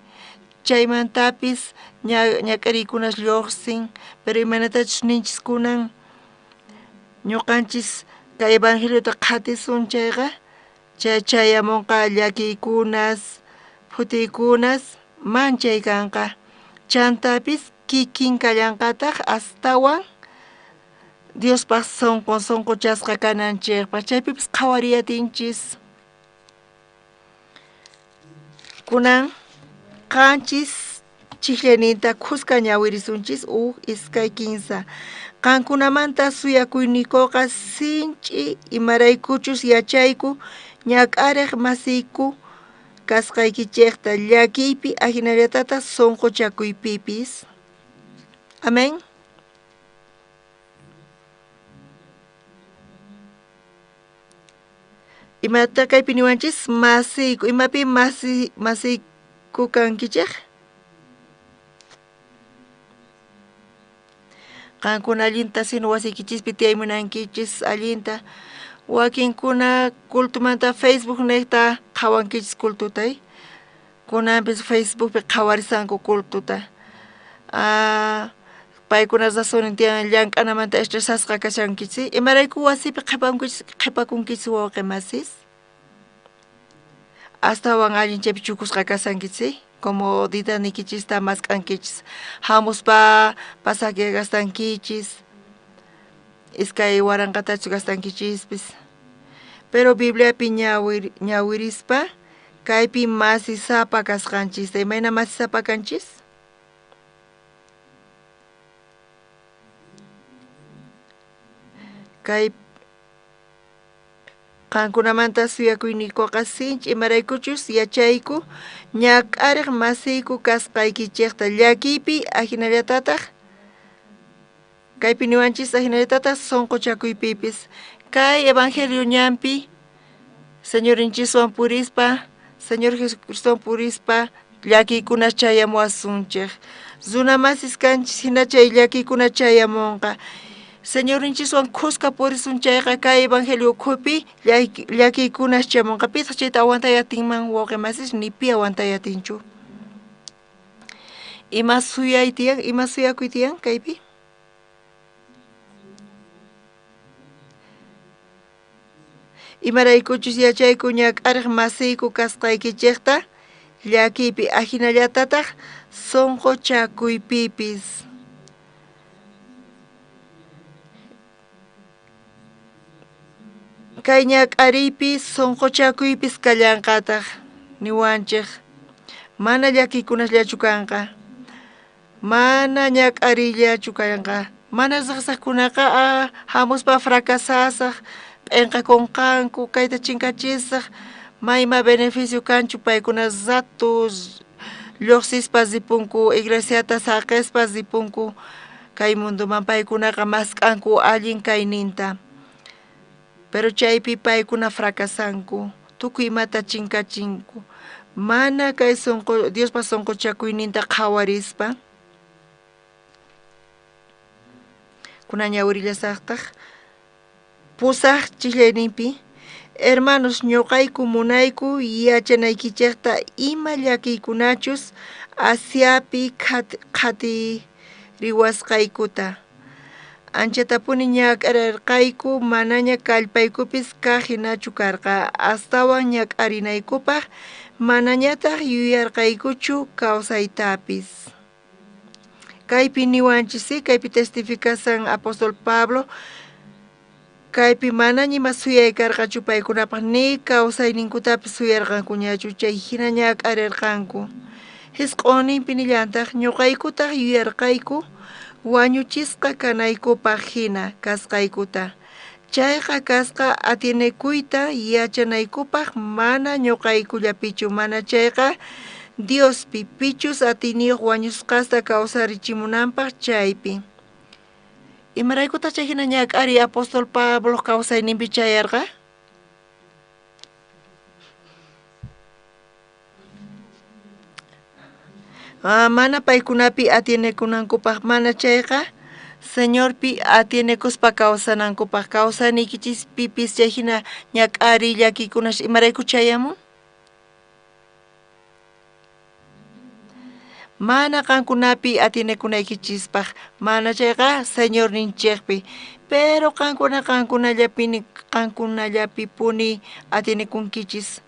chaymantapis ñak'ariykunas lluqsin pero imaynatachus ninchis kunan ñuqanchis kay evangeliota qhatisun chayqa Chay chayamunqa llakiykunas, phutiykunas manchay kanqa. Chantapis kikin kallanqataq astawan Diospaq sunqun sunquchasqa kananchikpaq. Chaypipis qhawariyatinchis. Kunan qanchis chijllayninta khuska ñawirisunchis uj iskay kinsa. Qankunamanta suyakuyniykuqa sinch'i imaraykuchus yachayku ñak'ariq masiyku kasqaykichikta llakiypi ajinallatataq sunquchakuypipis. Amén. Imata kaypi niwanchis masiyku, imapi masiyku kankichik? Qankuna allinta sino wasiykichispi tiyaymunankichis allinta. Wakinkuna cultumanta Facebook niqta qhawankichis cultuta, kunanpis Facebookpi qhawarisanku cultuta. Paykuna razonin tiyan llank'anamanta estresasqa kashankichis. Imarayku wasipi qhipakunkichis wawqi masis? Astawan allin chaypi chukusqa kashankichis, comodidad niykichista mask'ankichis. Hamuspa pasaje gastankichis, 2000 gastankichispis. Pero Bibliapi ñawirispa kaypi masisapa kasqanchista. Imayna masisapa kanchis? Kay qankunamanta suyakuyniykuqa sinch'i imaraykuchus yachayku ñak'ariq masiyku kasqaykichikta llakiypi ajinallatataq kaypi niwanchis ajinallatataq sunquchakuypipis. Kay evangelio ñanpi Señorinchiswan purispa, Señor Jesucristowan purispa llakiykuna chayamuwasunchik. Runa masis kanchis hina chay llakiykuna chayamunqa. Señorinchiswan khuska purisun chayqa kay evangelio ukhupi llakiykuna chamunqa. Pitaq chayta aguantay atinman wawqi masis? Ni pi aguantay atinchu. Ima suyay tiyan, ima suyakuy tiyan kaypi? Imaraykuchus yachayku ñak'ariq masiyku kasqaykichikta llakiypi ajinallatataq sunquchakuypipis. Kay ñak'ariypi sunquchakuypis kallanqataq niwanchik. Mana llakiykunasllachu kanqa, mana ñak'ariyllachu kanqa. Mana riqsaqkunaqa hamuspa fracasasaq, p'inqakunqanku, kayta chinkachisaq, mayma beneficio kanchu paykuna rato lluqsispa ripunku, iglesiata saqispa ripunku kay mundoman paykunaqa mask'anku allin kayninta. Pero chaypi paykuna fracasanku, tukuy imata chinkachinku. Mana kay sunqu Diospa sunquchakuyninta qhawarispa. Kunan ñawirillasaqtaq pusaq chijllayninpi. Hermanos, ñuqayku munayku yachanaykichikta ima llakiykunachus Asiapi qhatiriwasqaykuta. Anchatapuni ñak'arirqayku, manaña kallpaykupis kaq hinachu karqa. Astawan ñak'arinaykupaq manañataq yuyarqaykuchu kawsaytapis. Kaypi niwanchis, kaypi testificasan apóstol Pablo, kaypi manaña ima suyay karqachu paykunapaq, ni kawsayninkutapis suyarqankuñachu, chay hina ñak'arirqanku. Hisq'uninpi nillantaq, ñuqaykutaq yuyarqayku wañuchisqa kanaykupaq hina kasqaykuta. Chayqa kasqa atienekuyta yachanaykupaq mana ñuqaykullapichu, mana chayqa Diospi, pichus atiyniyuq wañusqasta kawsarichimunanpaq chaypi. Imaraykutaq chay hina ñak'ariy apóstol Pablo kawsayninpi chayarqa? Mana paykunapi atienekunankupaq, mana chayqa Señorpi atienekuspa kawsanankupaq. Kawsayniykichispi chay hina ñak'ariy llakiykunas imarayku chayamun? Mana qankunapi atienekunaykichispaq, mana chayqa Señorninchikpi. Pero qankuna qankunallapipuni atinikunkichis.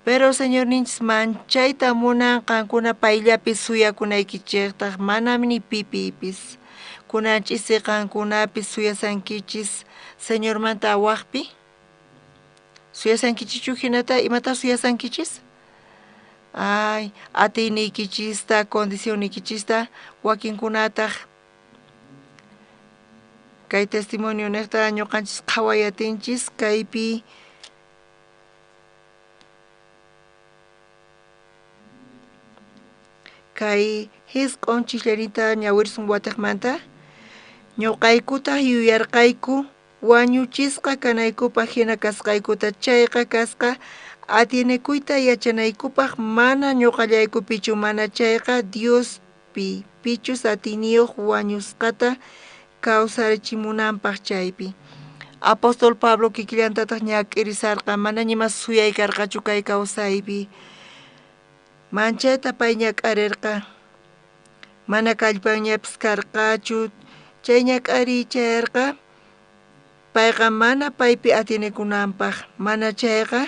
Pero Señorninchis manchayta munan qankuna payllapi suyakunaykichejtaj, mana ni pipipis. Kunan ch'isi qankunapis suyasankichis Señormanta awajpi. Suyasankichichu hinata, imata suyasankichis? Ay, atiyniykichista, condicionniykichista, wakinkunataj kay testimonio niqta ñuqanchis qhawayatinchis kaypi kay hisq'un chisllarinta ñawirisun watiqmanta. Ñuqaykutaj yuyarqayku wañuchisqa kanaykupaj hina kasqaykuta, chayqa kasqa atienekuyta yachanaykupaj mana ñuqallaykupichu, mana chayqa Diospi, pichus atiyniyuq wañusqata kawsarichimunanpaj chaypi. Apóstol Pablo kikillantataq ñak'irisarqa, mana ñima suyaykarqachu kay kawsaypi. Manchayta pay ñak'arirqa, mana kallpanñapis karqachu, chay ñak'ariy chayarqa payqa mana paypi atienekunanpaj, mana chayqa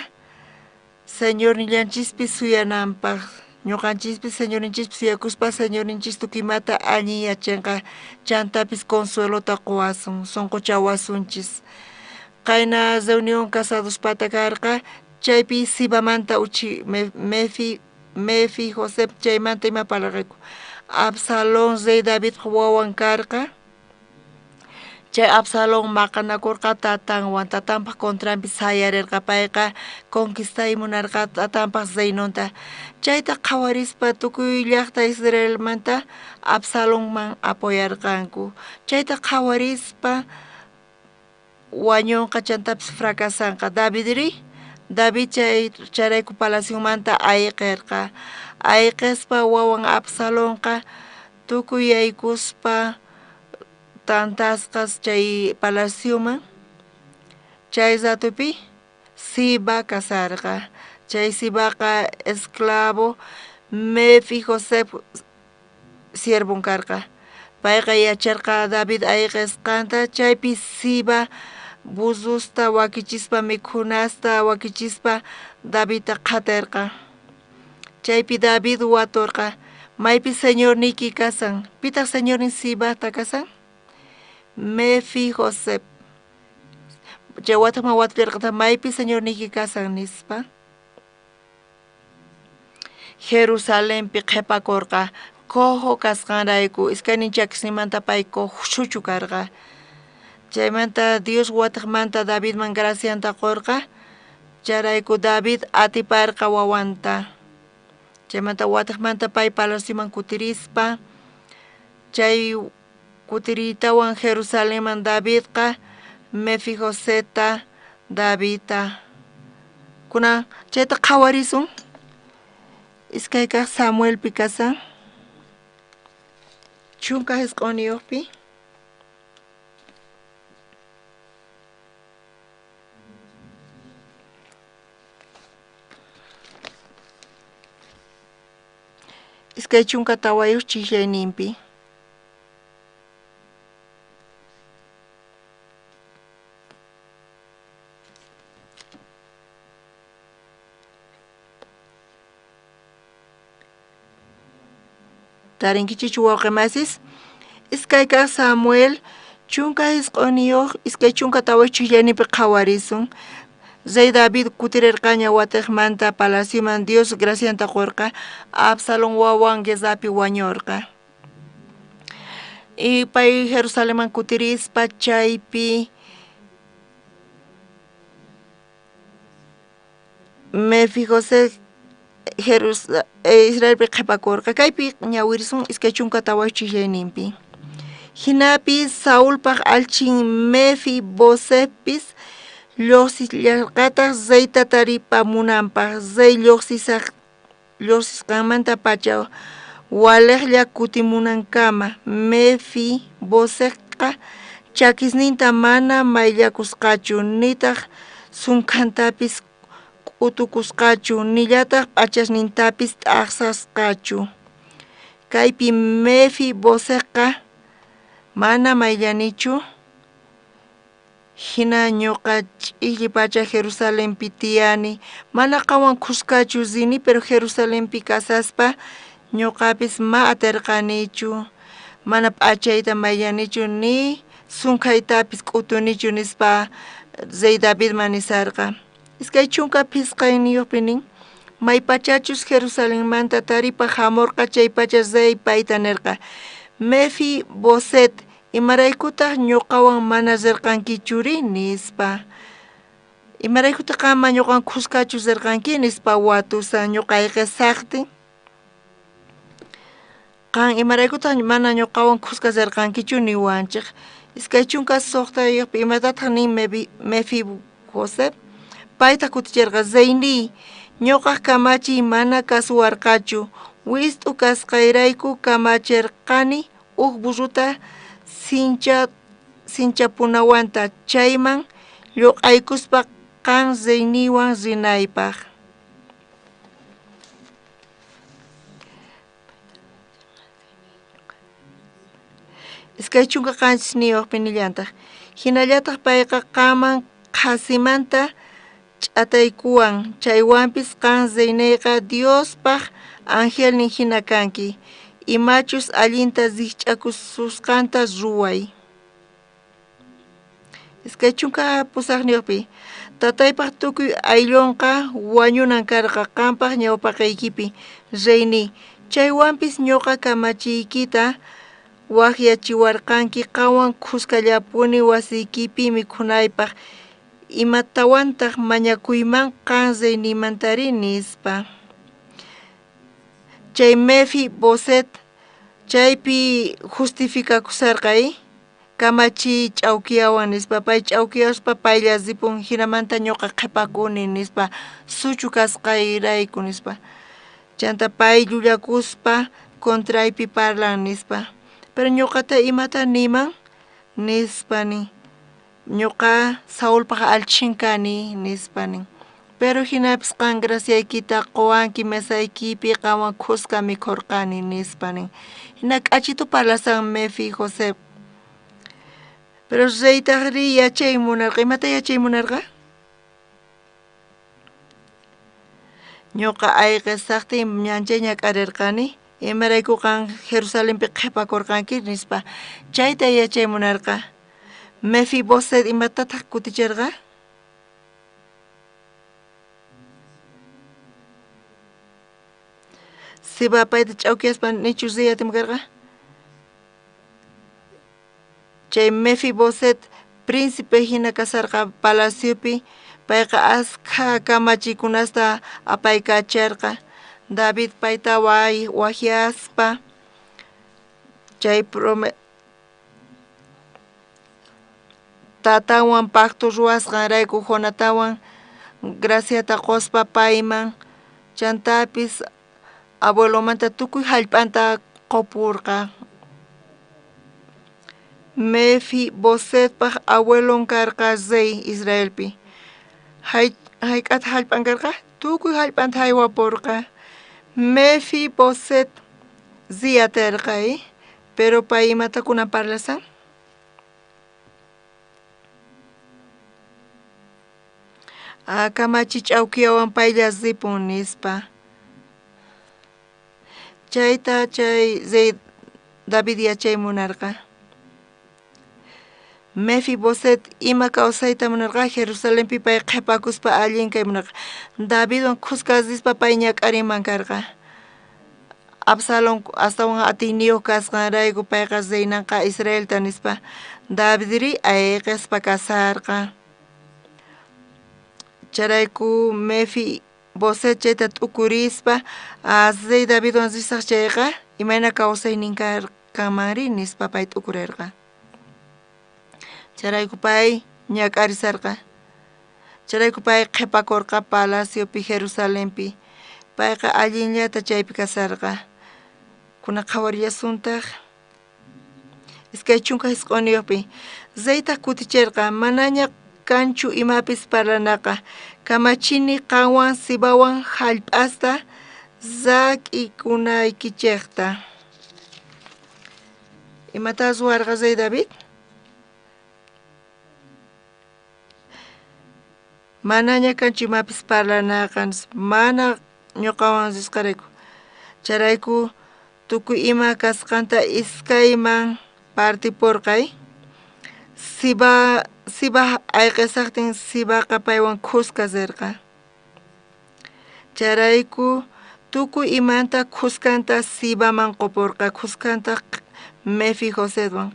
Señornillanchispi suyananpaj, ñuqanchispi Señorninchispi suyakuspa Señorninchis tukuymata allin yachanqa, chantapis consuelota quwasun, sunquchawasunchis. Qayna reunión casadospata karqa, chaypi Sibamanta uchi Mefi Josep chaymanta ima parlarqayku. Absalón rey Davidpa wawan karqa. Chay Absalón maqanakurqa tatanwan, tatanpaj contranpi sayarirqa, payqa conquistay munarqa tatanpaj reinonta. Chayta qhawarispa tukuy llaqta Israelmanta Absalonman apoyarqanku. Chayta qhawarispa wañunqa chantapis fracasanqa. Davidri, David chay chayrayku palaciomanta ayqirqa. Ayqispa wawan Absalonqa tukuy yaykuspa tantasqas chay palacioman. Chay ratupi Siba kasarqa. Chay Sibaqa esclavo Mefi-Josep siervon karqa. Payqa yacharqa David ayqisqanta, chaypi Siba burrusta wakichispa mikhunasta wakichispa Davidta qhatirqa. Chaypi David waturqa, maypi Señorniyki kasan? Pitaq Señornin Sibata kasan? Mefi-Josep. Chay wataqman watullarqataq maypi Señorniyki kasan nispa. Jerusalenpi qhipakurqa, cojo kasqanrayku, iskaynin chakisninmanta pay suchu karqa. Chaymanta Dios wataqmanta Davidman gracianta qurqa, chayrayku David atiparqa wawanta. Chaymanta wataqmanta pay palacioman kutirispa, chay kutiriytawan Jerusalenman Davidqa Mefijoseta Davidta. Kunan chayta qhawarisun. Iskay kaq Samuelpi kasan. 19 24 chijllayninpi. Tarinkichichu wawqimasis? Iskay kaq Samuel 19 24 chijllayninpi qhawarisun. Rey David kutirirqaña watiqmanta palacioman Dios gracianta qurqa, Absalón wawan guerrapi wañurqa. Y pay Jerusalenman kutirispa chaypi Mefi-José Israelpi qhipakurqa. Kaypi ñawirisun 24 chijllayninpi. Hinapi Saulpaj allchin Mefi-Bosetpis lluqsillarqataq reyta taripamunanpaj. Rey lluqsisqanmantapacha waliqlla kutimunankama Mefi-Bosetqa chakisninta mana mayllakusqachu, nitaq sunkhantapis k'utukusqachu, nillataq p'achasnintapis t'aqsasqachu. Kaypi Mefi-Bosetqa mana mayllanichu, Hina ñuqa ch'illi pacha Jerusalenpi tiyani, mana qanwan khuskachu rini, pero Jerusalenpi kasaspa ñuqapis ma atirqanichu, mana p'achayta mayllanichu ni sunkhaytapis k'utunichu nispa rey Davidman nisarqa. 25 nin, maypachachus Jerusalenmanta taripaj hamurqa chaypacha rey payta nirqa: Mefi-boset, imaraykutaq ñuqawan mana rirqankichuri nispa. Imaraykutaq qanman ñuqawan khuskachu rirqanki nispa watusan ñuqa ayqisaqtin. Qan imaraykutaq mana ñuqawan khuska rirqankichu niwanchik. 26 imatataq nin Mefi-boset? Paytaq kutichirqa: Reyniy, ñuqaq kamachiy mana kasuwarqachu, wist'u kasqayrayku kamachirqani uj burruta sinchapunawanta chayman lluq'aykuspa qan reyniywan rinaypaq. 27 nillantaq. Hinallataq payqa qanman qhasimanta ch'ataykuwan, chaywanpis qan reyniyqa Diospaq angelnin hina kanki, imachus allinta rikch'akususqanta ruway. 28 tataypaq tukuy ayllunqa wañunan karqa qanpaq ñawpaqaykipi, reyniy, chaywanpis ñuqa kamachiykita waqyachiwarqanki qanwan khuskallapuni wasiykipi mikhunaypaq, imatawantaq mañakuyman qan reyniymantari nispa. Chay Mefi-boset chaypi justifikakusarqa kamachiy ch'awkiyawan nispa, pay ch'awkiyaspa paylla ripun hinamanta ñuqa qhipakuni nispa, suchu kasqayrayku nispa. Chanta pay llullakuspa contraypi parlan nispa. Pero ñuqata imata niman nispa nin. Ñuqa Saulpaq allchhin kani nispa nin. Pero hinapis qan graciaykita quwanki mesaykipi qanwan khuska mikhurqani nispa nin. Hina k'achitu parlasan Mefi-Josep. Pero reytaqri yachay munarqa, imata yachay munarqa? Ñuqa ayqisaqtin ñanchay ñak'arirqani, imarayku qan Jerusalenpi qhipakurqanki nispa. Chayta yachay munarqa. Mefi-boset imatataq kutichirqa? Siba payta ch'awkiyaspa nichu riy atinman karqa? Chay Mefi-boset príncipe hina kasarqa palaciopi, payqa askha kamachikunasta apaykacharqa. David payta waqyaspa chay tatanwan pacto ruwasqanrayku Jonatanwan graciata quspa payman, chantapis abuelomanta tukuy hallp'anta qupurqa. Mefi-bosetpaq abuelon karqa rey Israelpi. Hayk'ataq hallp'an karqa? Tukuy hallp'anta haywapurqa. Mefi-boset riyatirqa, pero pay imata kunan parlasan? Kamachi ch'awkiyawan paylla ripun nispa. Chayta chay rey David yachay munarqa. Mefi-boset ima kawsayta munarqa Jerusalenpi pay qhipakuspa allin kay munarqa. Davidwan khuska rispa pay ñak'arinman karqa. Absalón astawan atiyniyuq kasqanrayku payqa reynanqa Israelta nispa. Davidri ayqispa kasarqa. Chayrayku Mefi-boset chayta t'ukurispa rey Davidwan risaq chayqa imayna kawsaynin kanmanri nispa pay t'ukurirqa. Chayrayku pay ñak'arisarqa. Chayrayku pay qhipakurqa palaciopi Jerusalenpi. Payqa allinllata chaypi kasarqa. Kuna qhawarillasuntaq. 29 reytaq kutichirqa: manaña kanchu imapis parlanaqa, kamachini qanwan Sibawan hallp'asta rak'ikunaykichejta. Imata ruwarqa rey David? Manaña kanchu imapis parlanaqa nispa, mana ñuqawan risqarayku. Chayrayku tukuy ima kasqanta iskayman partipurqay. Siba ayqisaqtin Sibaqa paywan khuska rirqa. Chayrayku tukuy imanta khuskanta Sibaman qupurqa, khuskanta Mefibosetwan.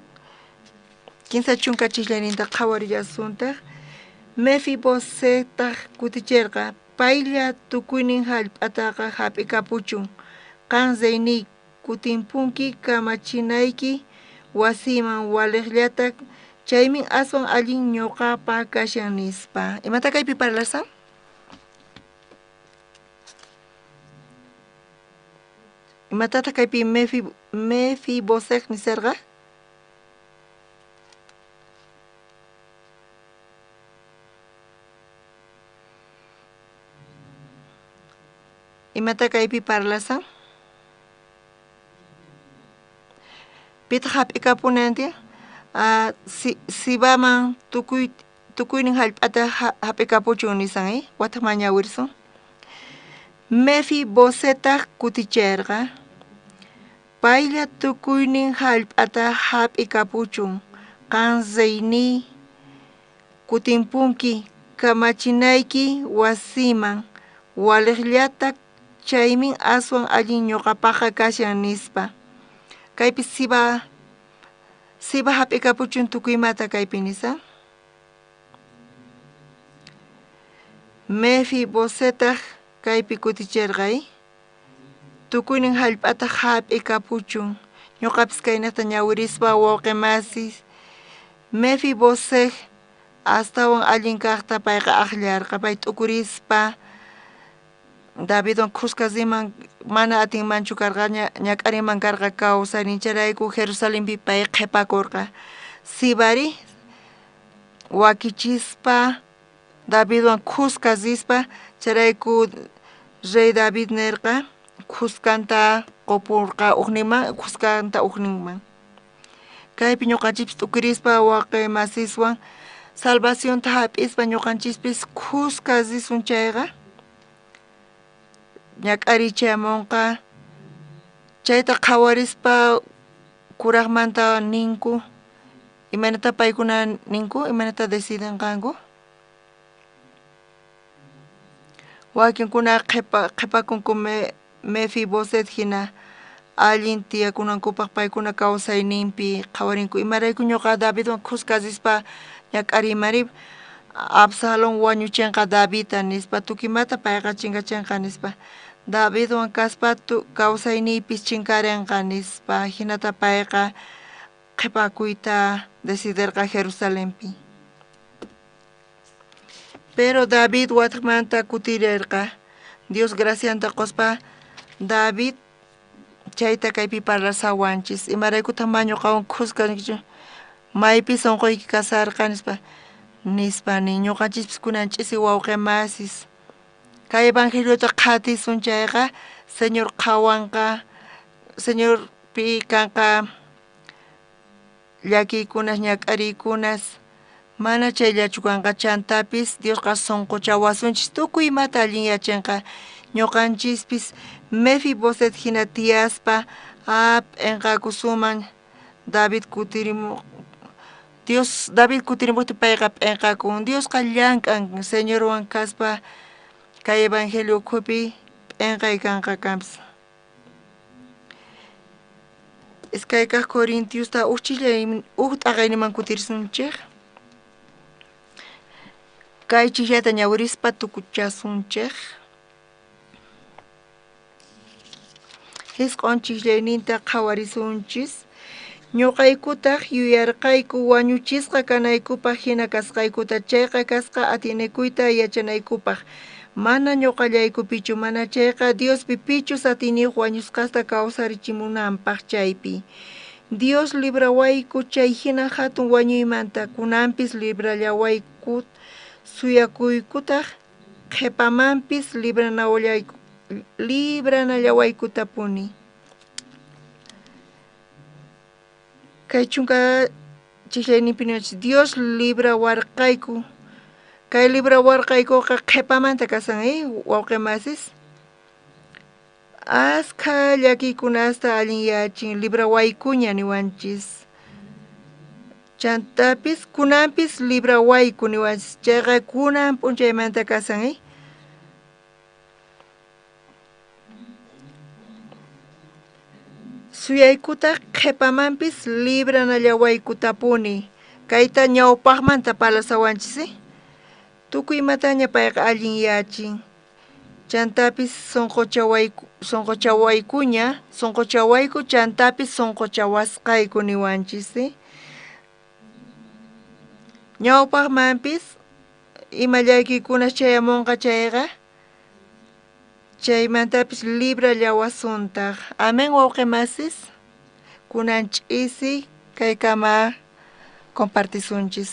30 chislayninta qhawarillasuntaq. Mefibosettaj kuticherqa, paylla tukuynin hallp'ataqa hap'ikapuchun. Qan reyniy kutinpunki kamachinayki wasiyman waliqllata, chaymin aswan allin ñuqapa kashan nispa. Imata kaypi parlasan? Imatataq kaypi Mefiboset nisarqa? Imata kaypi parlasan? Pitaq hap'ikapunantin? Sibaman tukuynin hallp'ata hap'ikapuchun nisan, wataq mañawirsun. Mefibosettaj kuticherqa, paylla tukuynin hallp'ata hap'ikapuchun. Qan reyniy kutinpunki kamachinayki wasiman waliqllata, chaymin aswan allin ñuqapaqqa kashan nispa. Kaypi Siba hap'ikapuchun tukuy imata kaypi nisan. Mefibosettaj kaypi kuticherqay, tukuynin hallp'ata hap'ikapuchun. Ñuqapis kaynata ñawirispa wawqi masis Mefiboset astawan allin kaqta payqa aqllarqa, pay t'ukurispa Davidwan khuska riman mana atinmanchu karqa, ñak'ariman karqa kawsaynin, chayrayku Jerusalenpi pay qhipakurqa. Sibari wakichispa Davidwan khuska rispa, chayrayku rey David nirqa khuskanta qupurqa ujninman, khuskanta ujninman. Kaypi ñuqanchikpis t'ukurispa wawqi masiswan salvacionta hap'ispa ñuqanchispis khuska risun chayqa ñak'arichamunqa. Chayta qhawarispa kuraqmanta ninku, imaynata paykuna ninku, imaynata decidenqanku. Wakinkuna qhipakunku Mefiboset hina allin tiyakunankupaq paykuna kawsayninpi qhawarinku. Imarayku ñuqa Davidwan khuska rispa ñak'arimari Absalón wañuchinqa Davidta nispa, tukimata payqa chinkachinqa nispa. Davidwan kaspa kawsayniypis chinkarinqa nispa. Hinata payqa qhipakuyta decidirqa Jerusalenpi. Pero David wataqmanta kutirirqa. Dios gracianta quspa David chayta kaypi parlasawanchis. Imaraykutaq ma ñuqawan khuska maypi sunquyki kasarqa nispa nispa nin. Ñuqanchispis kunan ch'isi wawqi masis kay evangeliota qhatisun chayqa Señor qhawanqa, Señorpi kanqa llakiykunas ñak'ariykunas mana chayllachu kanqa, chantapis Diosqa sunquchawasunchis tukuy imata allinyachinqa. Ñuqanchispis Mefiboset hina tiyaspa p'inqakusuman David kutirimuq. Dios David kutirimuqtin payqa p'inqakun. Diosqa llank'an Señorwan kaspa kay evangelio ukhupi p'inqay kanqa kanpis. Iskay kaq Corintiosta uj ch'illay uj t'aqayniman kutirisunchik. Kay ch'illata ñawirispa tukuchasunchik. Jisq'un ch'illayninta qhawarisunchis. Ñuqaykutaq yuyarqayku wañuchisqa kanaykupaq hina kasqaykuta, chayqa kasqa atinikuyta yachanaykupaq. Mana ñuqallaykupichu, mana chayqa Diospi pichus atiniyuq wañusqasta kawsarichimunanpaq chaypi. Dios librawayku chay hina hatun wañuymanta, kunanpis librallawayku suyakuykutaq qhipamanpis libranallawaykutapuni. Kay chunka ch'illayninpi Dios librawarqayku. Kay librawarqaykuqa qhipamanta kasan, wawqi masis. Askha llakiykunasta allinyachin librawaykuña niwanchis. Chantapis kunanpis librawayku niwanchis. Chayqa kunan p'unchaymanta kasan, Suyaykutaq qhipamanpis libranallawaykutapuni. Kayta ñawpaqmanta parlasawanchis, Tukuy imataña payqa allinyachin. Chantapis sunquchawaykuña, sunquchawayku chantapis sunquchawasqayku niwanchis, Ñawpaqmanpis ima llakiykunas chayamunqa chayqa, chaymantapis librallawasuntaq. Amén, wawqi masis. Kunan ch'isi kaykama compartisunchis.